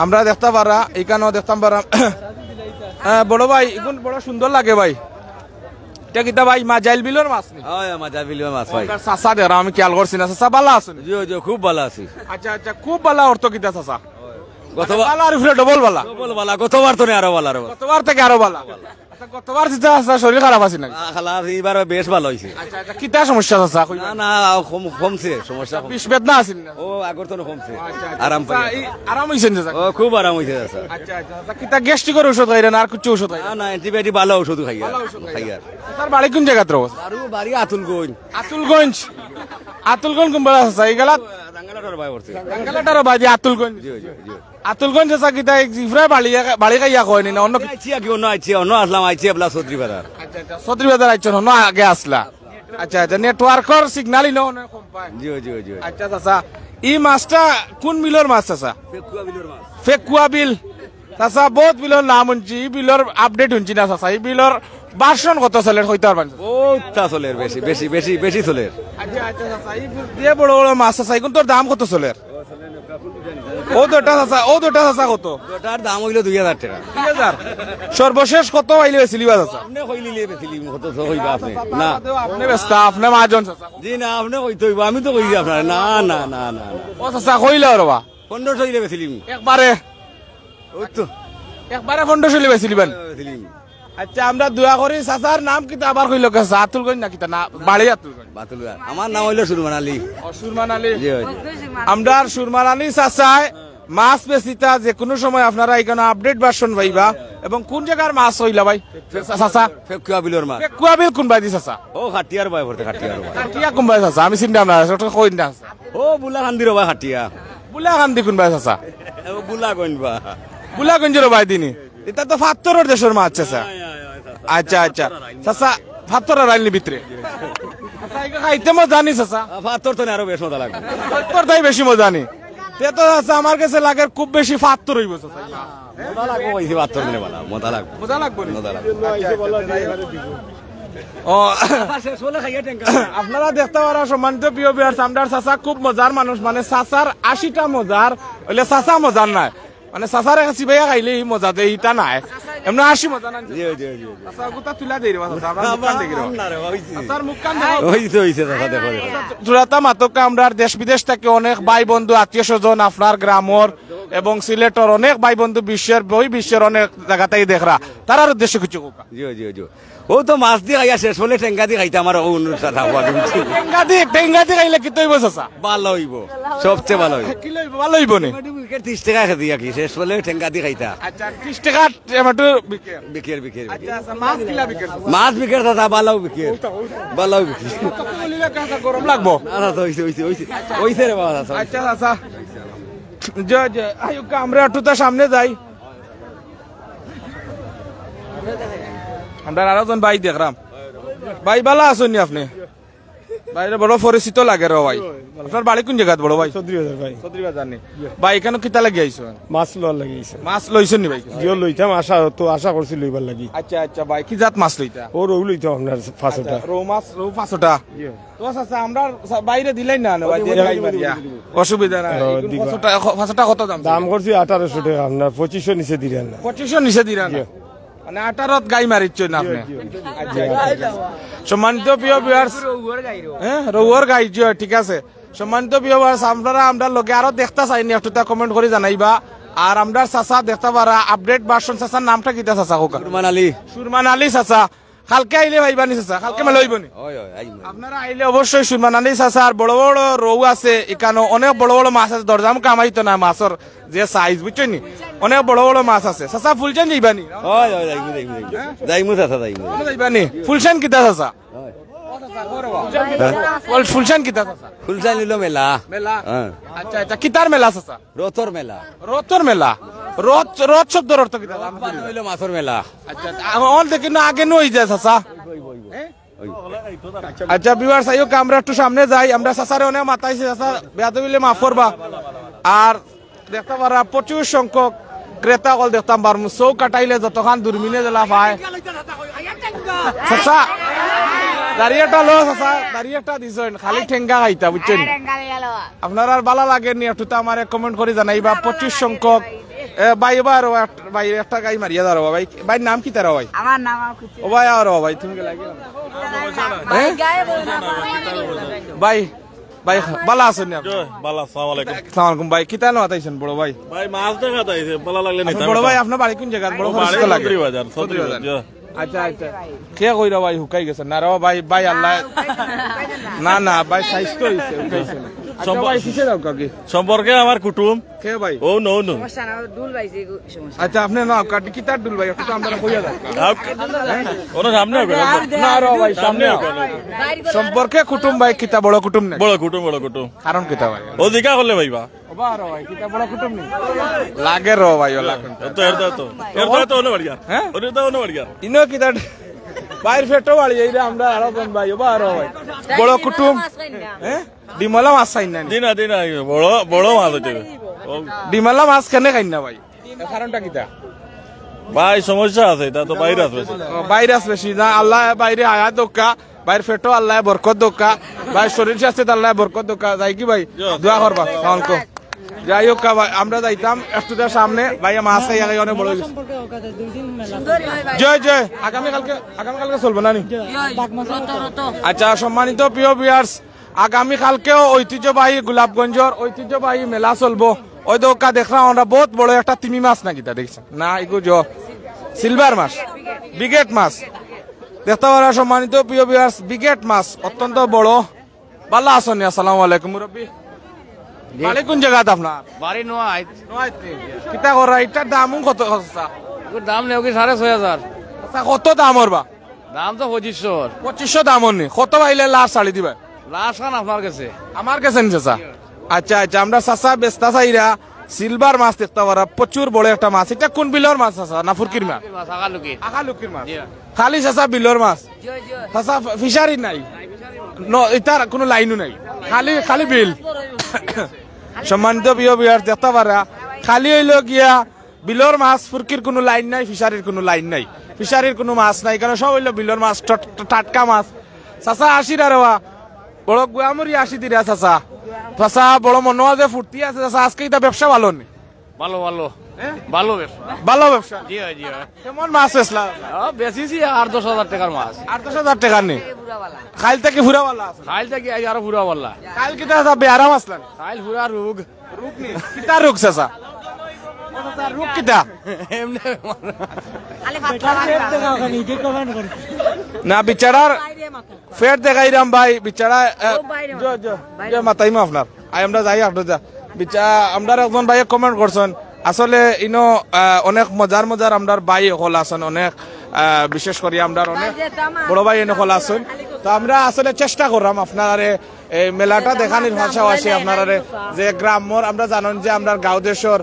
আমরা দেখতা পাররা, ইকানো দেখতাম পাররাম। আহ, বড় ভাই, ইগুন বড় সুন্দর লাগে ভাই। ইটা কিতা ভাই, মাজাইল বিলর মাছ নি? অয়, মাজাইল বিলর মাছ ভাই। অখানকার চাচা দেখরাম, আমি খেয়াল করছি না। চাচা, ভালা আছইন? জি, জি, খুব ভালা আছি। আচ্ছা, আচ্ছা, খুব ভালা অর্থ কিতা চাচা? গতবার ভালার উপরে ডবল ভালা। ডবল ভালা, গতবার তো নি আরো ভালা, আরো ভালা। গতবার থাকি আরো ভালা। আচ্ছা, গতবার যেটা চাচা শরীর খারাপ আছিল নাকি? আ, খালা, এইবার বেশ ভালা অইছে। আচ্ছা, আচ্ছা, কিতা সমস্যা চাচা? কইবা? না, না, কম-, কমছে, সমস্যা কমছে। বিষ বেদনা আছিল না? ও, আগর তো কমছে। আচ্ছা, আচ্ছা। আরাম পাই। আচ্ছা, এই আরাম অইছে না চাচা? ও, খুব আরাম অইছে চাচা। আচ্ছা, আচ্ছা, আচ্ছা, কিতা গ্যাস্ট্রিকর ঔষধ খাইরা না আর কিছু ঔষধ খাইরা? না, না, অ্যান্টিবায়োটিক ভালা ঔষধ খাইয়ার। ভালা ঔষধ খাইয়ার। খাইয়ার। চাচার বাড়ি কুন জাগাত রবো? বাড়ি, বাড়ি আতুলগঞ্জ। আতুলগঞ্জ? আতুলগঞ্জ কুন পাড়া চাচা? এই গালাত? রাঙ্গালাটার বায় পড়ছে। রাঙ্গালাটার বায় দি আতুলগঞ্জ। জি, জি, জি। আতুলগঞ্জ চাচা কিতা এক জিফরা বাড়ি, বাড়ি খাইয়া কয়নি না অন্য কি-? আইছি আগে, অন্য আইছি, অন্য আসলাম, আইছি এবলা চৌধুরী বাজার। আচ্ছা, আচ্ছা, চৌধুরী বাজার আইছইন, অন্য আগে আসলা। আচ্ছা, আচ্ছা, নেটওয়ার্কর সিগনালই না অনেক কম পায়। জি, জি, জি। আচ্ছা, চাচা, ই মাছটা কুন বিলর মাছ চাচা? ফেকুয়া বিলর মাছ। ফেকুয়া বিল। চাচা, বহুত বিলর নাম হুনছি, ই বিলর আপডেট হুনছি না চাচা। ই বিলর ভার্সন কত চলের কইতা পারবা নি? বহুত তা চলের, বেশি, বেশি, বেশি, বেশি চলের। আচ্ছা, আচ্ছা, চাচা, ই যে বড় বড় মাছ চাচা, ইগুনতর দাম কত চলের? ও দুইটা চাচা, ও দুইটা চাচা কত? দুইটার দাম অইলো দুই হাজার টেকা। দুই হাজার। সর্বশেষ কত পাইলে বেচিলিবা চাচা? আপনে কইলিলে বেচিলিমু, কত তো কইবা আপনে? না। আপনে বেচতা, আপনে মাহাজন চাচা। জি না, আপনে কইতে অইবো, আমি তো কইছি আপনারে। না, না, না, না, না। ও চাচা, কইলাও রে বা। পনেরোশো অইলে বেচিলিমু। একবারে? ওই তো। একবারে পনেরোশো অইলে বেচিলিবা নি? বেচিলিমু। আচ্ছা, আমরা দোয়া করি। চাচার নাম কিতা আবার কইলো কে? চাচা আতুলগঞ্জ না কিতা? না, বাড়ি আতুলগঞ্জ। বাতুলগঞ্জ। আমার নাম অইলো সুরমান আলী। ও, সুরমান আলী। জি, জি। আমরার সুরমান আলী চাচায় মাছ বেচিতা, যে কোনো সময় আপনারা এখানে update version পাইবা। এবং কোন জাগার মাছ অইলা ভাই? চাচা? ফেকুয়া বিলর মাছ। ফেকুয়া বিল কোন বায়দি চাচা? ও, খাটিয়ার বায় পড়তে, খাটিয়ার বায়। খাটিয়া কোন বায় চাচা? আমি চিনতাম না, ওটা কই না। ও, বুলাকান্দির বায় খাটিয়া। বুলাকান্দি কোন বায় চাচা? ও, বুলাগঞ্জ বা। বুলাগঞ্জর বায়দি নি? ইটা তো ফাত্তরর দেশর মাছ চাচা। আচ্ছা, আচ্ছা। চাচা, ফাত্তর আর আইনলি ভিতরে। আচ্ছা, এগু খাইতে মজা নি চাচা? আ, ফাত্তর তো নি, আরো বেশ মজা লাগবো। ফাত্তর তাই বেশি মজা নি। তে তো চাচা আমার কাছে লাগে খুব বেশি ফাত্তর অইবো চাচা। মজা লাগবো, কইছি ফাত্তর দিলে বালা, মজা লাগবো। মজা লাগবো নি? মজা লাগবো। আচ্ছা, আচ্ছা, আচ্ছা। ও, আপনারা দেখতা পারা সম্মানিত প্রিয় viewers, আমরার চাচা খুব মজার মানুষ, মানে চাচার আশিটা মজার, অইলে চাচা মজার নায়। মানে চাচার এক চিবাইয়া খাইলে ই মজা দেয়, ইটা নায়। এমনে আশি মজা নায়। জি, জি, জি, জি। চাচা, গুতা তুলা দেই রে বা, চাচা, আমরা মুখখান দেখি রে বা। না রে বা, অইছে। চাচার মুখখান দেখো। অইছে, অইছে, চাচা, দেখো, দেখো। তুরাতা মাতকা আমরার দেশ বিদেশ থাকি অনেক ভাই বন্ধু, আত্মীয় স্বজন, আপনার গ্রামর এবং সিলেটর অনেক ভাই বন্ধু বিশ্বের, বই বিশ্বের অনেক জাগা থাকি দেখরা। তারার উদ্দেশ্যে কিছু কউক্কা। জি, জি, জি। ও তো মাছ দি খাইয়া শেষ অইলে টেঙ্গা দি খাইতা, আমার ও অনুরোধ থাকবো। টেঙ্গা দি, টেঙ্গা দি খাইলে কিতা অইবো চাচা? বালা অইবো, সবচেয়ে বালা অইবো। কিলা অইবো? বালা অইবো নি? টমেটো বিকের ত্রিশ টেকা কেজি আর কি, শেষ অইলে টেঙ্গা দি খাইতা। আচ্ছা, ত্রিশ টেকা টমেটো বিকের। বিকের, বিকের, বিকের। আচ্ছা, আচ্ছা, মাছ কিলা বিকের? মাছ বিকের চাচা, বালাও বিকের। বালাও বিকের। কত কিলো নিলে কাঁচা গরম লাগবো? না, না, তো অইছে, অইছে, অইছে। অইছে রে বাবা, চাচা। আচ্ছা, চাচা। জি, জি। আইউক্কা, আমরা একটু তার সামনে যাই। আমরা আরো জন ভাই দেখরাম। ভাই, বালা আছইন নি আপনে? ভাইরে বড় পরিচিত লাগে রে ভাই। আপনার বাড়ি কোন জাগাত বড় ভাই? চৌধুরী বাজার ভাই। চৌধুরী বাজার নি? ভাই, ইখানো কিতা লাগি আইছো? মাছ লওয়ার লাগি আইছি। মাছ লইছইন নি ভাই? জিও লইতাম, আশা তো আশা করছি লইবার লাগি। আচ্ছা, আচ্ছা ভাই, কি জাত মাছ লইতা? ও রউ লইতাম আপনার পাঁচশোটা। আচ্ছা, রউ মাছ, রউ পাঁচশোটা। জি। তো চাচা, আমরা বাইরে দিলাই না, না ভাই, দিও, দিও, দিও, দিও। অসুবিধা নাই। ও, দিবা। পাঁচশোটা, পাঁচশোটা কত দাম? দাম করছি আঠারোশো টেকা, আপনার পঁচিশশো নিচে দিরা না। পঁচিশশো নিচে দিরা না? জি। মানে আঠারোত গাই মারিচ্ছইন আপনে? জি, জি। আচ্ছা, আচ্ছা, আচ্ছা। সম্মানিত প্রিয় viewers, হ্যাঁ, রউর গাই, জি, ঠিক আছে। সম্মানিত প্রিয় viewers, আপনারা আমরার লগে আরো দেখতা চাইন নি, একটু তা comment করি জানাইবা। আর আমরার চাচা দেখতা পারা update version, চাচার নামটা কিতা চাচা কউক্কা? সুরমান আলী। সুরমান আলী চাচা। কালকে আইলে পাইবা নি চাচা? কালকে মেলা অইবো নি? অয়, অয়, আইমু। আপনারা আইলে অবশ্যই সুরমান আলী চাচার বড় বড় রউ আছে, ইখানো অনেক বড় বড় মাছ আছে, দরদাম কামাইতো না মাছর যে size, বুঝছইন নি? অনেক বড় বড় মাছ আছে। চাচা, ফুলশাইন যাইবা নি? অয়, অয়, যাইমু, যাইমু, যাইমু। যাইমু চাচা, যাইমু। কোন যাইবা নি? ফুলশাইন কিতা চাচা? অয়। ফুল-, ফুলশাইন কিতা চাচা? ফুলশাইন অইলো মেলা। মেলা? হ্যাঁ। আচ্ছা, আচ্ছা, কিতার মেলা চাচা? রথর মেলা। রথর মেলা? রথ, রথ শব্দর অর্থ কিতা? রথ মানে অইলো মাছর মেলা। আচ্ছা, আচ্ছা, আমার দেখি না আগে নই যায় চাচা। হ্যাঁ? আচ্ছা, viewers, আইউক্কা, আমরা একটু সামনে যাই। আমরা চাচারে অনেক মাতাইছি, চাচা, বেয়াদবি অইলে মাফ করবা। আর দেখতা পারা প্রচুর সংখ্যক ক্রেতা অকল দেখতাম পারমু। চউখ কাটাইলে যতখান দূরবীনে যেলা পায়। চাচা, দাড়ি একটা লও, চাচা, দাড়ি একটা দিছইন, খালি টেঙ্গা খাইতা, বুঝছইন? আপনারার বালা লাগে নি, একটু তো আমারে comment করি জানাইবা। পঁচিশ সংখ্যক, এ, ভাই, এবার ও এক-, ভাই, একটা গাই মারিয়া দাও রে ভাই। ভাই, নাম কিতা রে ভাই? আমার নাম আর কিছু ও ভাই, আর ও ভাই, তুমি কি লাগে? ভাই, হ্যাঁ? গায়ে বলো না, বাবা। ভাই, ভাই, বালা আছইন নি আপনে? জি, বালা, আসসালামু আলাইকুম। আসসালামু আলাইকুম ভাই, কিতা নু আতাইছইন বড় ভাই? ভাই, মাছ দেখাত আইছি, বালা লাগলে নিতাম। বড় ভাই, আপনার বাড়ি কোন জাগাত? বড় আমার বাড়ি পরিচিত লাগে। চৌধুরী বাজার, চৌধুরী চৌধুরী বাজার, বাজার। জি। আচ্ছা, আচ্ছা। কে কইরা ভাই হুকাই গেছে? না রে ভাই, ভাই আল্লাহ। না, না, ভাই স্বাস্থ্য হইছে, হুকাইছে না। আচ্ছা, সম্পর্ক ভাই, কিসে যাও কাকি? সম্পর্কে আমার কুটুম। কে ভাই? ও, নো, নো। সমস্যা না, ডুল ভাই, যে সমস্যা। আচ্ছা, আপনি না, কাটি কি তার ডুল ভাই? একটু তো আমরা কইয়া যাও। আপ-, ওনার সামনে হবে, না, না, রে ভাই, সামনে সামনে হবে। হবে। সম্পর্কে কুটুম ভাই, কিতা বড় কুটুম না? বড় কুটুম, বড় কুটুম। কারণ কিতা ভাই? ও জিগা করলে ভাই বা। ওবা আরো ভাই, কিতা বড় কুটুম নি? লাগে রো ভাই, ওলা কুটুম। এর তো, এর তো, এর তো, এর তো অন্য বাড়িয়া। হ্যাঁ? ওর তো অন্য বাড়িয়া। ইনো কিতা ভাইর ফেটো বাড়ি, এই রে আমরা আরো জন ভাই, ওবা আরো ভাই। বড় কুটুম। হ্যাঁ? ডিমলা মাছ খাইন না নি? দিনা, দিনা, বড়, বড় মাছ হইতে হবে। ও। ডিমলা মাছ কেনে খাইন না ভাই? এর কারণটা কিতা? ভাই, সমস্যা আছে, এটা তো ভাইরাস বেশি। ও, ভাইরাস বেশি না, আল্লাহ বাইরে হায়াত দক্কা, ভাইর ফেটো আল্লাহ বরকত দক্কা, ভাই শরীর স্বাস্থ্যত আল্লাহ বরকত দক্কা, যাই কি ভাই? জি। দোয়া করবা, সালাম আলাইকুম। যাই হোক, ভাই, আমরা যাইতাম একটু তার সামনে, ভাই, মাছ খাই আগে অনেক বড় হইছে। জয় জয়। আগামী কালকে, আগামী কালকে চলবো না নি? আচ্ছা, সম্মানিত প্রিয় ভিউয়ার্স, আগামী কালকেও ঐতিহ্যবাহী গোলাপগঞ্জর ঐতিহ্যবাহী মেলা চলবো। ওই দোকা দেখলাম আমরা, বহুত বড় একটা তিমি মাছ নাকি তা দেখছেন না? এগু জ সিলভার মাছ, ব্রিগেড মাছ। দেখতে পারা সম্মানিত প্রিয় ভিউয়ার্স, ব্রিগেড মাছ অত্যন্ত বড়। ভালা আছইন নি? আসসালামু আলাইকুম মুরব্বী। বাড়ি কোন জাগাত আপনার? বাড়ি নোয়াইত। নোয়াইত নি? কিতা করা? ইটার দাম কত, কত চা? এগুর দাম নেও কি সাড়ে ছয় হাজার। আচ্ছা, কত দাম ওর বা? দাম তো পঁচিশশো। পঁচিশশো দাম ওর নি? কত পাইলে লাস্ট ছাড়ি দিবা? লাস্ট খান আপনার গেছে। আমার গেছে নি চাচা? আচ্ছা, আচ্ছা, আমরা চাচা বেচতা চাইরা সিলভার মাছ দেখতে পারা, প্রচুর বড় একটা মাছ। ইটা কোন বিলর মাছ চাচা, না ফুরকির মাছ? মাছ, আকালুকি। আকালুকির মাছ। জি। খালি চাচা বিলর মাছ। চাচা ফি-, ফিশারি নাই। ন, ইটার কোনো লাইনও নাই। খালি, খালি বিল। সম্মানিত প্রিয় ভিউয়ার, দেখতে পারা, খালি অইলো গিয়া বিলর মাছ, ফুরকির কোনো লাইন নাই, ফিশারির কোনো লাইন নাই, ফিশারির কোনো মাছ নাই, কারণ সব অইলো বিলর মাছ, ট-, ট-, টাটকা মাছ। চাচা আশির আরে বা, বড় গুয়ামুরি আশি দিরা চাচা। চাচা বড় মনো আছে, ফুর্তি আছে চাচা, আজকে ইটা ব্যবসা ভালো নি? ভালো, ভালো। হ্যাঁ? ভালো ব্যবসা। ভালো ব্যবসা। জি অয়, জি অয়। কেমন মাছ বেচলা? আ, বেচিছি আট দশ হাজার টেকার মাছ। আট দশ হাজার টেকার নি? কাইল থাকি ফুরা ভালা আছে? কাইল থাকি আইজ আরো ফুরা ভালা। কাইল কিতা চাচা বেয়ারাম আছলা নি? কাইল ফুরা রোগ। রোগ নি? কিতা রোগ চাচা? ও চাচা, রোগ কিতা? এমনে। না, বিচারার ফের দেখাইরাম ভাই, বিচারা, আহ, ও বাইরে জয়, জয়, বাইরে। জয় মাতাইমা আপনার। আই আমরা যাই আপনার যা। বিচা-, আমরার একজন ভাইয়ে comment করছইন, আসলে ইনো, আহ, অনেক মজার মজার আমরার ভাই অকল আছইন, অনেক, আহ, বিশেষ করি আমরার অনেক বড় ভাই অকল আছইন। তো আমরা আসলে চেষ্টা কররাম আপনারারে এই মেলাটা দেখানির পাশাপাশি আপনারারে যে গ্রামর আমরা জানইন যে আমরার গাঁও দেশর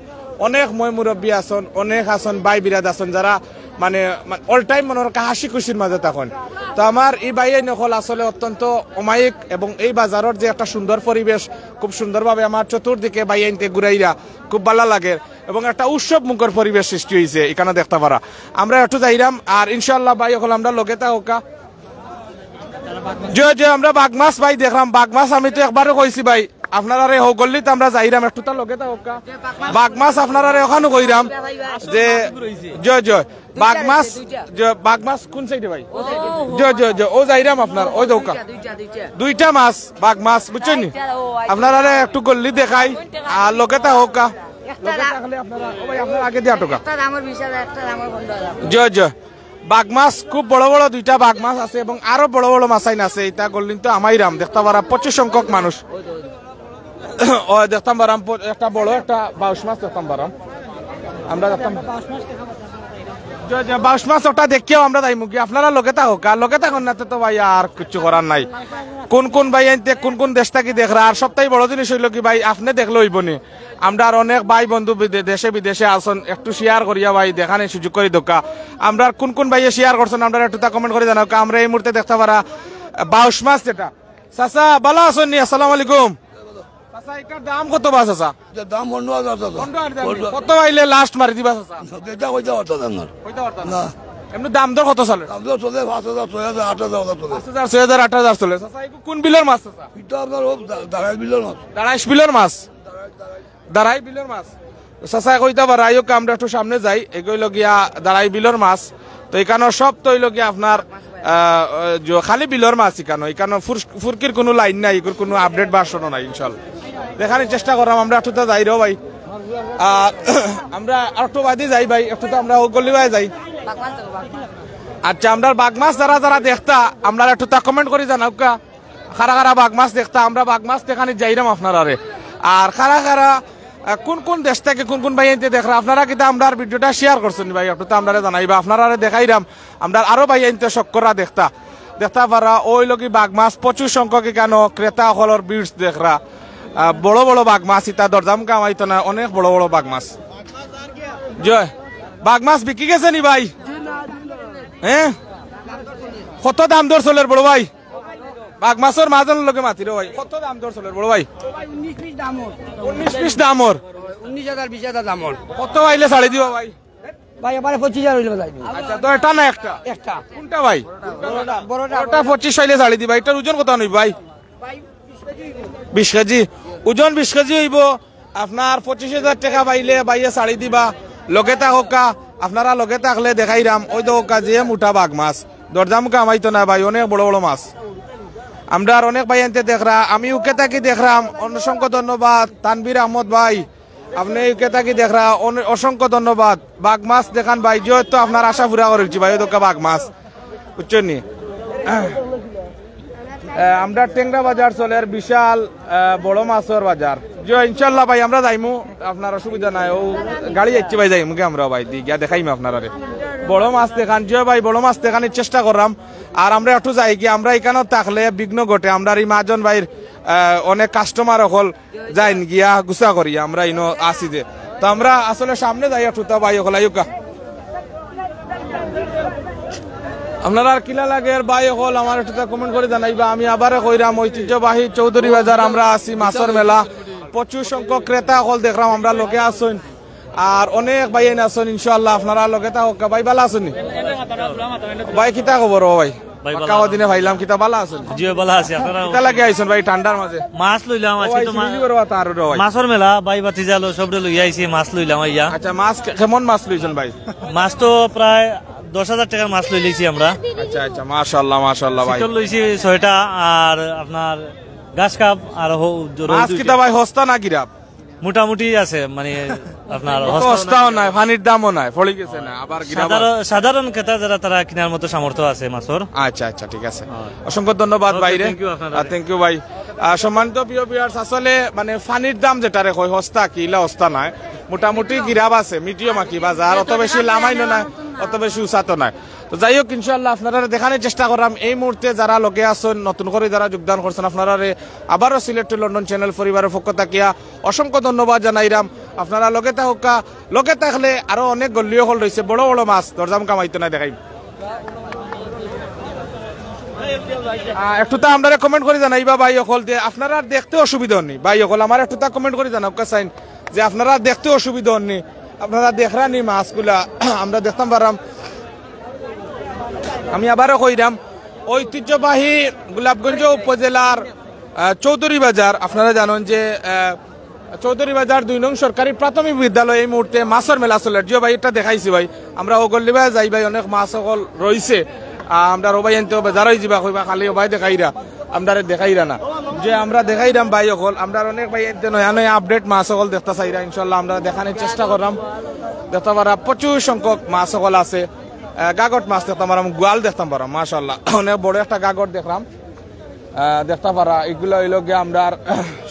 অনেক ময় মুরব্বী আছইন, অনেক আছইন, ভাই বিরাদ আছইন, যারা মানে, মানে, all time মনো অর হাসি খুশির মাঝে থাকইন। তো আমার ই ভাইয়াইন অকল আসলে অত্যন্ত অমায়িক এবং এই বাজারর যে একটা সুন্দর পরিবেশ, খুব সুন্দরভাবে আমার চতুর্দিকে ভাইয়াইন্তে ঘুরাইরা খুব ভালা লাগের এবং একটা উৎসব মুখর পরিবেশ সৃষ্টি অইছে ইখানো দেখতা পারা। আমরা একটু যাইরাম আর ইনশাআল্লাহ ভাই অকল আমরার লগে থাকউক্কা। জয় জয়, আমরা বাঘ মাছ ভাই দেখরাম, বাঘ মাছ আমি তো একবারও কইছি ভাই, আপনারারে হউ গল্লিত আমরা যাইরাম, একটু তার লগে থাকউক্কা। বাঘ মাছ আপনারারে অখানউ কইরাম যে জয় জয়, বাঘ মাছ, জয়, বাঘ মাছ কোন সাইডে ভাই? জয় জয় জয়, অউ যাইরাম আপনার, অউ দেউক্কা। দুইটা মাছ, বাঘ মাছ, বুঝছইন নি? আপনারারে একটু গল্লি দেখাই, আর লগে থাকউক্কা। লগে থাকলে আপনারা, ও ভাই, আপনারা আগে দিয়া আটকা। জয় জয়। বাঘ মাছ, খুব বড় বড় দুইটা বাঘ মাছ আছে এবং আরো বড় বড় মাছাইন আছে। ইটা গল্লিত তো আমাইরাম, দেখতা পারা প্রচুর সংখ্যক মানুষ। ও দেখতাম পারাম প-, একটা বড় একটা বাউশ মাছ দেখতাম পারাম। আমরা দেখতাম যে, যে বাউশ মাছ ওটা দেখিয়াও আমরা যাইমুগি। আপনারা লগে থাকউক্কা, আর লগে থাকইন না তো, তো ভাই আর কিচ্ছু করার নাই। কোন কোন ভাইয়াইন্তে কোন কোন দেশ থাকি দেখরা, আর সবতাই বড় জিনিস অইলো কি ভাই, আপনে দেখলে অইবো নি। আমরার অনেক ভাই বন্ধু বিদে-, দেশে বিদেশে আছইন, একটু share করিয়া ভাই দেখানির সুযোগ করি দেউক্কা। আমরার কোন কোন ভাইয়ে share করছইন, আমরারে একটু তা comment করি জানাউক্কা। আমরা এই মুহূর্তে দেখতা পারা, আহ, বাউশ মাছ যেটা। চাচা, ভালা আছইন নি? আসসালামু আলাইকুম। চাচা, ইটার দাম কত বা চাচা? ইটার দাম পনরো হাজার টাকা। পনরো হাজার। কত আইলে last মারি দিবা চাচা? ইটা কইতাম পারতাম না। কইতাম পারতাম না। না। এমনে দাম দর কত চলে? দাম দর চলে পাঁচ হাজার, ছয় হাজার, আট হাজার চলে। পাঁচ হাজার, ছয় হাজার, আট হাজার চলে। চাচা, ইগু কোন বিলর মাছ চাচা? ইটা আপনার ও দা-, দাঁড়াই বিলর মাছ। দাঁড়াইশ বিলর মাছ? দাঁড়াই বিলর মাছ। চাচা কইতা পারা, আইউক্কা আমরা একটু সামনে যাই, এগু অইলো গিয়া দাঁড়াই বিলর মাছ। তো ইখানো সব তো অইলো গিয়া আপনার, আহ, যে খালি বিলর মাছ ইখানো, ইখানো ফুর-, ফুরকির কুনু লাইন নাই, ইগুর কুনু update version ও নাই, ইনশাআল্লাহ। দেখানির চেষ্টা কররাম আমরা একটু তা যাই রে ভাই। আর আমরা আরেকটু বাদে যাই ভাই, একটু তো আমরা হউ গল্লি বায় যাই। আচ্ছা, আমরার বাঘ মাছ যারা যারা দেখতা, আমরারে একটু তা comment করি জানাউক্কা। কারা কারা বাঘ মাছ দেখতা, আমরা বাঘ মাছ দেখানিত যাইরাম আপনারারে। আর কারা কারা, আহ, কোন কোন দেশ থাকি কোন কোন ভাইয়াইন্তে দেখরা, আপনারা কিতা আমরার video টা share করছইন নি ভাই? একটু তো আমরারে জানাইবা, আপনারারে দেখাইরাম। আমরার আরো ভাইয়াইন্তে শখ করা দেখতা, দেখতা পারা, অউ অইলো কি বাঘ মাছ, প্রচুর সংখ্যক ইখানো ক্রেতা অকলর ভিড় দেখরা। আহ, বড় বড় বাঘ মাছ, ইতা দরদাম কামাইতো না, অনেক বড় বড় বাঘ মাছ। জয়, বাঘ মাছ বিকি গেছে নি ভাই? হ্যাঁ, কত দাম দর চলের বড় ভাই? বাঘ মাছর মাঝন লগে মাতি রে ভাই। কত দাম দর চলের বড় ভাই? উনিশ পিস দাম ওর। উনিশ পিস দাম ওর। উনিশ হাজার, বিশ হাজার দাম ওর। কত আইলে ছাড়ি দিবা ভাই? ভাই, এবারে পঁচিশ হাজার অইলে যাইবো। আচ্ছা, তো এটা না একটা? একটা। কোনটা ভাই? বড়টা, বড়টা। বড়টা পঁচিশ আইলে ছাড়ি দিবা। ইটার ওজন কত অইবো ভাই? বিশ কেজি। ওজন বিশ কেজি অইবো। আপনার পঁচিশ হাজার টেকা পাইলে ভাইয়ে ছাড়ি দিবা। লগে থাকউক্কা, আপনারা লগে থাকলে দেখাইরাম। ওই দেখউক্কা যে মুটা বাঘ মাছ, দরজা মুখে হামাইতো না ভাই, অনেক বড় বড় মাছ। আমরার অনেক ভাইয়াইন্তে দেখরা, আমি UK থাকি দেখরাম, অসংখ্য ধন্যবাদ। তানভীর আহমদ ভাই, আপনে UK থাকি দেখরা, অন-, অসংখ্য ধন্যবাদ। বাঘ মাছ দেখান ভাই, যে তো আপনার আশা পুরা করিলছি ভাই, ওই দেখউক্কা বাঘ মাছ, বুঝছইন নি? আহ, আমরা টেংরা বাজার চলের বিশাল, আহ, বড় মাছর বাজার। জি, ইনশাল্লাহ ভাই, আমরা যাইমু, আপনার অসুবিধা নাই। ও গাড়ি যাইছি ভাই, যাইমু কি আমরা ভাই, দি গিয়া দেখাইমু আপনারারে। বড় মাছ দেখান, জি ভাই, বড় মাছ দেখানির চেষ্টা কররাম। আর আমরা একটু যাই কি, আমরা ইখানো থাকলে বিঘ্ন ঘটে। আমরার এই মহাজন ভাইর, আহ, অনেক কাস্টমার অকল যাইন গিয়া গুছা করি, আমরা ইনো আছি যে। তো আমরা আসলে সামনে যাই একটুতা ভাই অকল, আইউক্কা। আপনারার কিলা লাগের ভাই অকল, আমার একটুতা কমেন্ট করি জানাইবা। আমি আবারও কইরাম, ঐতিহ্যবাহী চৌধুরী বাজার আমরা আছি, মাছর মেলা, প্রচুর সংখ্যক ক্রেতা অকল দেখরাম আমরা, লগে আছইন। আর অনেক ভাইয়াইন আছইন, ইনশাআল্লাহ আপনারা লগে থাকউক্কা। ভাই, ভালা আছইন নি? ভাই, কিতা খবর ও ভাই? ভাই, বাক্কা ভালা। কদিনে পাইলাম, কিতা ভালা আছইন? জি, ভালা আছি, আপনারা? কিতা লাগি আইছইন ভাই ঠান্ডার মাঝে? মাছ লইলাম ও আজকে ভাই, তো মা-, চিনি করবা তার রে ভাই। মাছর মেলা, ভাই ভাতিজা লো, সবরে লইয়া আইছি, মাছ লইলাম আইয়া। আচ্ছা, মাছ কে-, কেমন মাছ লইছইন ভাই? মাছ তো প্রায় দশ হাজার টেকার মাছ লইলাইছি আমরা। আচ্ছা, আচ্ছা, মাশাআল্লাহ, মাশাআল্লাহ ভাই। চিতল লইছি ছয়টা, আর আপনার ঘাস কাপ, আর হো-, রৌ মাছ দুইটা। কিতা ভাই, হস্তা না গিরাপ? মোটামুটি আছে, মানে, আপনার অত হস্তা-, হস্তাও নাই, পানির দামও নাই, পড়ি গেছে না, আবার গিরাপ সাধারণ, আছে। সাধারণ ক্রেতা যারা, তারা কিনার মতো সামর্থ্য আছে মাছর। আচ্ছা, আচ্ছা, ঠিক আছে। হ্যাঁ। অসংখ্য ধন্যবাদ OK, ভাইরে। Thank you আপনারারে। আর thank you ভাই। আহ, সম্মানিত প্রিয় viewers, আসলে মানে পানির দাম যেটারে কয়, হস্তা কি, ইলা হস্তা নাই, মোটামুটি গিরাপ আছে, মিডিয়াম আর কি বাজার, অত বেশি লামাইনও নাই, অত বেশি উঁচাতও নাই। তো যাই হোক, ইনশাআল্লাহ আপনারারে দেখানির চেষ্টা কররাম। এই মুহূর্তে যারা লগে আছইন, নতুন করি যারা যোগদান করছইন, আপনারারে আবারও সিলেট to লন্ডন চ্যানেল পরিবারের পক্ষ থাকিয়া অসংখ্য ধন্যবাদ জানাইরাম। আপনারা লগে থাকউক্কা, লগে থাকলে আরো অনেক গল্লি অকল রইছে, বড় বড় মাছ, দরজা মুখে হামাইতো না, দেখাইমু। আহ, একটুতা আমরারে কমেন্ট করি জানাইবা ভাই অকল, যে আপনারার দেখতে অসুবিধা অর নি। ভাই অকল, আমারে একটুতা কমেন্ট করি জানাউক্কা চাইন যে আপনারা দেখতে অসুবিধা অর নি, আপনারা দেখরা নি মাছগুলা, আমরা দেখতাম পাররাম। আমি আবারও কইরাম, ঐতিহ্যবাহী গোলাপগঞ্জ উপজেলার, আহ, চৌধুরী বাজার, আপনারা জানইন যে, আহ, চৌধুরী বাজার দুই নং সরকারি প্রাথমিক বিদ্যালয় এই মুহূর্তে মাছর মেলা চলের। জিও ভাই, এটা দেখাইছি ভাই, আমরা ও গল্লি বায় যাই ভাই, অনেক মাছ অকল রইছে। আহ, আমরার ও ভাইয়াইন্তে বেজার অইযিবা, কইবা খালি ও ভাই দেখাইরা, আমরারে দেখাইরা না। যে আমরা দেখাইরাম ভাই অকল, আমরার অনেক ভাইয়াইন্তে নয়া নয়া আপডেট মাছ অকল দেখতা চাইরা, ইনশাআল্লাহ আমরা দেখানির চেষ্টা কররাম। দেখতা পাররা প্রচুর সংখ্যক মাছ অকল আছে। আহ, গাগট মাছ দেখতাম পাররাম, গোয়াল দেখতাম পাররাম, মাশাআল্লাহ। অনেক বড় একটা গাগট দেখরাম। আহ, দেখতা পাররা, ইগুলা অইলো গিয়া আমরার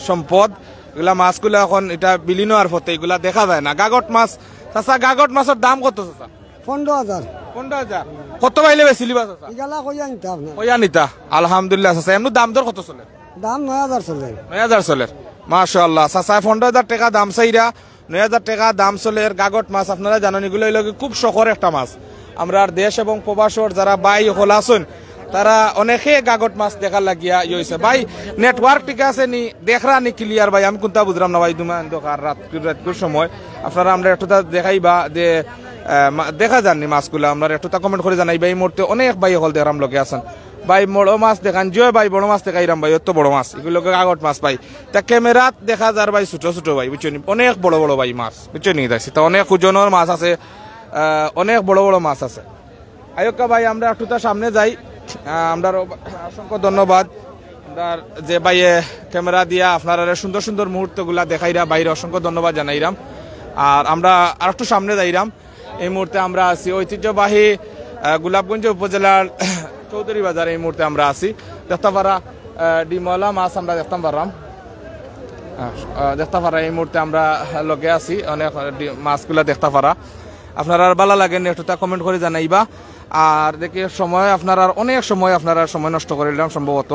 সম্পদ। ইগুলা মাছগুলা অখন ইটা বিলীন অওয়ার পথে, ইগুলা দেখা যায় না। গাগট মাছ, চাচা, গাগট মাছর দাম কত চাচা? পনেরো হাজার। পনেরো হাজার। কত পাইলে বেচিলিবা চাচা? ইগালা কইয়া নিতা আপনার। কইয়া নিতা। আলহামদুলিল্লাহ চাচা, এমনে দাম দর কত চলের? দাম নয় হাজার চলের। নয় হাজার চলের। মাশাআল্লাহ, চাচায় পনেরো হাজার টেকা দাম চাইরা, নয় হাজার টেকা দাম চলের গাগট মাছ। আপনারা জানইন, ইগুলা অইলো গি খুব শখর একটা মাছ। আমরার দেশ এবং প্রবাসর যারা ভাই অকল আছইন, তারা অনেকে গাগট মাছ দেখার লাগিয়া ইয়ে অইছে। ভাই, network ঠিক আছে নি? দেখরা নি clear ভাই? আমি কুনটা বুঝরাম না ভাই, দুমা অন্ধকার রাইত, রাইতকুর সময়। আপনারা আমরারে একটুতা দেখাইবা যে, আহ, মা-, দেখা যার নি মাছগুলা, আমরারে একটুতা কমেন্ট করি জানাইবা। এই মুহূর্তে অনেক ভাই অকল দেখরাম লগে আছইন। ভাই, বড় মাছ দেখান, জি অয় ভাই, বড় মাছ দেখাইরাম ভাই, অত বড় মাছ, ইগুলো গাগট মাছ ভাই। তা ক্যামেরাত দেখা যার ভাই ছোট ছোট ভাই, বুঝছো নি? অনেক বড় বড় ভাই মাছ, বুঝছো নি? দেখছি তা অনেক ওজনর মাছ আছে, আহ, অনেক বড় বড় মাছ আছে। আইউক্কা ভাই, আমরা একটুতা সামনে যাই। আহ, আমরার অসংখ্য ধন্যবাদ। আমরার যে ভাইয়ে ক্যামেরা দিয়া আপনারারে সুন্দর সুন্দর মুহূর্তগুলা দেখাইরা, ভাইরে অসংখ্য ধন্যবাদ জানাইরাম। আর আমরা আর একটু সামনে যাইরাম। এই মুহূর্তে আমরা আছি ঐতিহ্যবাহী, আহ, গোলাপগঞ্জ উপজেলার চৌধুরী বাজার। এই মুহূর্তে আমরা আছি, দেখতা পাররা, আহ, ডিমওয়ালা মাছ আমরা দেখতাম পাররাম। আহ, আহ, দেখতা পাররা, এই মুহূর্তে আমরা লগে আছি, অনেক ডি-, মাছগুলা দেখতা পাররা। আপনারার ভালা লাগে নি একটুতা কমেন্ট করি জানাইবা। আর দেখি সময় আপনারার, অনেক সময় আপনারার সময় নষ্ট করিলাম সম্ভবত।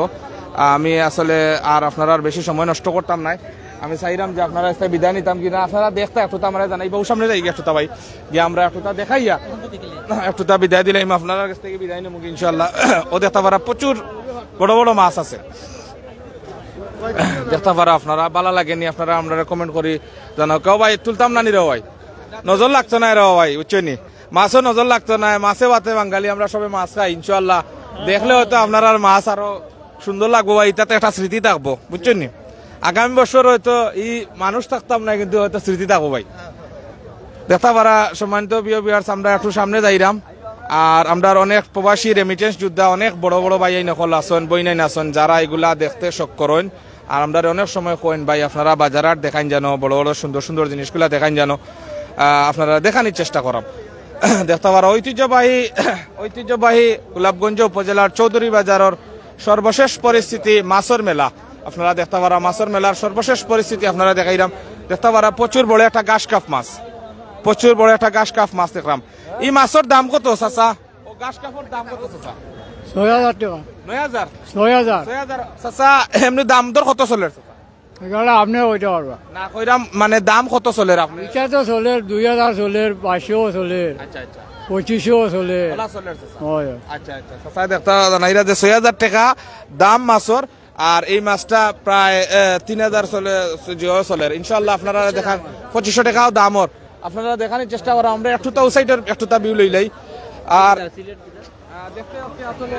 আমি আসলে আর আপনারার বেশি সময় নষ্ট করতাম নায়। আমি চাইরাম যে আপনারার কাছে বিদায় নিতাম কি না, আপনারা দেখতা একটুতা আমারে জানাইবা। ও সামনে যাই গিয়া একটুতা ভাই, গিয়া আমরা একটুতা দেখাইয়া একটুতা বিদায় দিলাম, আপনারার কাছ থাকি বিদায় নিমু ইনশাআল্লাহ। ও দেখতা পাররা প্রচুর বড় বড় মাছ আছে। দেখতা পাররা আপনারা, ভালা লাগে নি আপনারা, আমরারে কমেন্ট করি জানাও। কেউ ভাই তুলতাম না নি রে ভাই, নজর লাগতো না রে ভাই, বুঝছো নি? মাছও নজর লাগতো না, মাছে ভাতে বাঙালি, আমরা সবে মাছ খাই ইনশাআল্লাহ। দেখলে হয়তো আপনারার মাছ আরো সুন্দর লাগবো ভাই, ইটাতে একটা স্মৃতি থাকবো, বুঝছো নি? আগামী বছর হয়তো এই মানুষ থাকতাম না, কিন্তু হয়তো স্মৃতি থাকবো ভাই। দেখতা পারা সম্মানিত প্রিয় ভিউয়ার্স, আমরা একটু সামনে যাইরাম। আর আমরার অনেক প্রবাসী রেমিটেন্স যোদ্ধা, অনেক বড় বড় ভাইয়াইন অকল আছইন, বইনাইন আছইন, যারা এগুলা দেখতে শখ করইন। আর আমরারে অনেক সময় কইন, "ভাই, আপনারা বাজার হাট দেখাইন জানো, বড় বড় সুন্দর সুন্দর জিনিসগুলা দেখাইন জানো, আহ, আপনারা দেখানির চেষ্টা করাম।" দেখতা পারা ঐতিহ্যবাহী ঐতিহ্যবাহী গোলাপগঞ্জ উপজেলার চৌধুরী বাজারর সর্বশেষ পরিস্থিতি, মাছর মেলা। আপনারা দেখতা পারা মাছর মেলার সর্বশেষ পরিস্থিতি আপনারা দেখাইরাম। দেখতা পারা প্রচুর বড় একটা ঘাস কাপ মাছ, প্রচুর বড় একটা ঘাস কাপ মাছ দেখরাম। এই মাছর দাম কত চাচা? ও ঘাস কাপর দাম কত চাচা? ছয় হাজার টেকা। নয় হাজার? ছয় হাজার। ছয় হাজার। চাচা, এমনে দাম দর কত চলের চাচা? এগুলা আপনি ওইটা পারবা। না কইরাম, মানে দাম কত চলের আপনি? ইটা তো চলের দুই হাজার চলের, বাইশশো চলের, আচ্ছা আচ্ছা। পঁচিশশো চলের। ওলা চলের চাচা। হয়, হয়। আচ্ছা আচ্ছা। চাচা দেখতা জানাইরা যে ছয় হাজার টেকা দাম মাছর, আর এই মাছটা প্রায়, এ, তিন হাজার চলে, জিও চলের। ইনশাআল্লাহ আপনারা দেখান, পঁচিশশো টেকাও দাম ওর। আপনারা দেখানির চেষ্টা করা, আমরা একটুতা ও সাইডর একটুতা ভিউ লইলাই। আর, আহ, দেখতে দেখতে আসলে,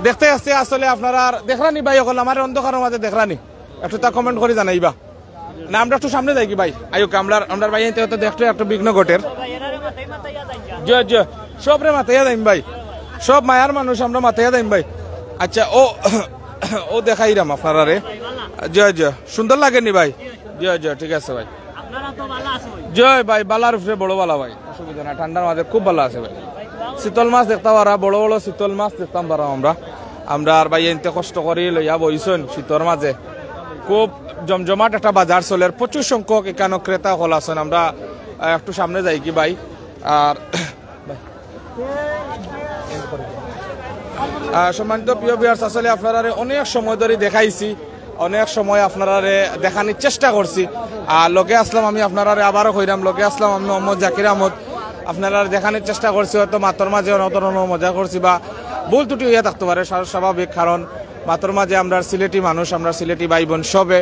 দেখতে আসতে আসলে আপনারা আর দেখরানি ভাই অকল, আমার অন্ধকারর মাঝে দেখরানি, একটুতা কমেন্ট করি জানাইবা। না, আমরা একটু সামনে যাই কি ভাই? আইউক, আমরা, আমরা ভাই এনতে হয়তো দেখতে একটু বিঘ্ন ঘটের। জি, জি, সবরে মাতাইয়া যাইম ভাই, সব মায়ার মানুষ, আমরা মাতাইয়া যাইম ভাই। আচ্ছা, ও, ও দেখাইরাম আপনারারে। জি, জি, সুন্দর লাগেনি ভাই? জি, জি, ঠিক আছে ভাই। আপনারা তো ভালা আছেন। জি ভাই, ভালার উপরে বড় ভালা ভাই, অসুবিধা না, ঠান্ডার মাঝে খুব ভালা আছে ভাই। চিতল মাছ দেখতা পারা, বড় বড় চিতল মাছ দেখতাম পারা আমরা। আমরা আর ভাই এনতে কষ্ট করি লইয়া বইছইন শীতর মাঝে। খুব জমজমাট একটা বাজার চলের, প্রচুর সংখ্যক এখানো ক্রেতা অকল আছইন। আমরা, আহ, একটু সামনে যাই কি ভাই? আর আহ, সম্মানিত প্রিয় ভিউয়ার্স, আসলে আপনারারে অনেক সময় ধরি দেখাইছি, অনেক সময় আপনারারে দেখানির চেষ্টা করছি। আর লগে আসলাম আমি, আপনারারে আবারও কইরাম, লগে আসলাম আমি মোহাম্মদ জাকির আহমদ। আপনারারে দেখানির চেষ্টা করছি, হয়তো মাতর মাঝে অনেক ধরনের মজা করছি বা ভুল ত্রুটি হইয়া থাকতে পারে, স্বা-, স্বাভাবিক, কারণ মাতর মাঝে আমরা সিলেটি মানুষ, আমরা সিলেটি ভাই বোন সবে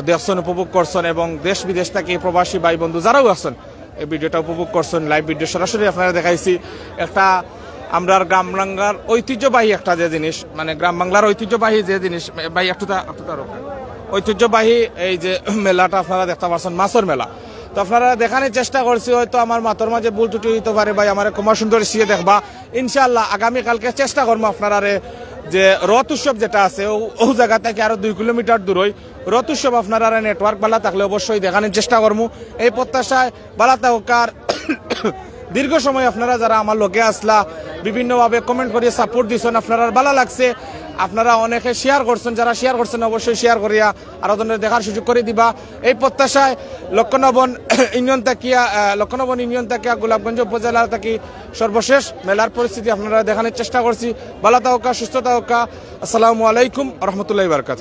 দেখছইন, উপভোগ করছইন এবং দেশ বিদেশ থাকি প্রবাসী ভাই বন্ধু যারাও আছইন, এই ভিডিওটা উপভোগ করছইন, লাইভ ভিডিও সরাসরি আপনারারে দেখাইছি। একটা আমরার গ্রাম বাংলার ঐতিহ্যবাহী একটা যে জিনিস, মানে গ্রাম বাংলার ঐতিহ্যবাহী যে জিনিস, ভাই একটুতা, একটুতা রোক। ঐতিহ্যবাহী এই যে মেলাটা আপনারা দেখতা পারছইন, মাছর মেলা। তো আপনারারে দেখানির চেষ্টা করছি, হয়তো আমার মাতর মাঝে ভুল ত্রুটি হইতে পারে, ভাই আমারে ক্ষমা সুন্দর সিয়ে দেখবা। ইনশাআল্লাহ আগামী কালকে চেষ্টা করমু আপনারারে যে রথ উৎসব যেটা আছে, ও, ও জাগা থাকি আরো দুই কিলোমিটার দূরই রথ উৎসব আপনারারে নেটওয়ার্ক ভালা থাকলে অবশ্যই দেখানির চেষ্টা করমু। এই প্রত্যাশায় ভালা থাকউক্কা। দীর্ঘ সময় আপনারা যারা আমার লগে আসলা, বিভিন্নভাবে কমেন্ট করিয়া সাপোর্ট দিছইন, আপনারার ভালা লাগছে, আপনারা অনেকে শেয়ার করছইন, যারা শেয়ার করছইন অবশ্যই শেয়ার করিয়া আরো জনরে দেখার সুযোগ করি দিবা। এই প্রত্যাশায় লক্ষ্মণবন ইউনিয়ন থাকিয়া, আহ, লক্ষ্মণবন ইউনিয়ন থাকিয়া গোলাপগঞ্জ উপজেলা থাকি সর্বশেষ মেলার পরিস্থিতি আপনারারে দেখানির চেষ্টা করছি। ভালা থাকউক্কা, সুস্থ থাকউক্কা। আসসালামু আলাইকুম রহমতুল্লাহ বারকাত।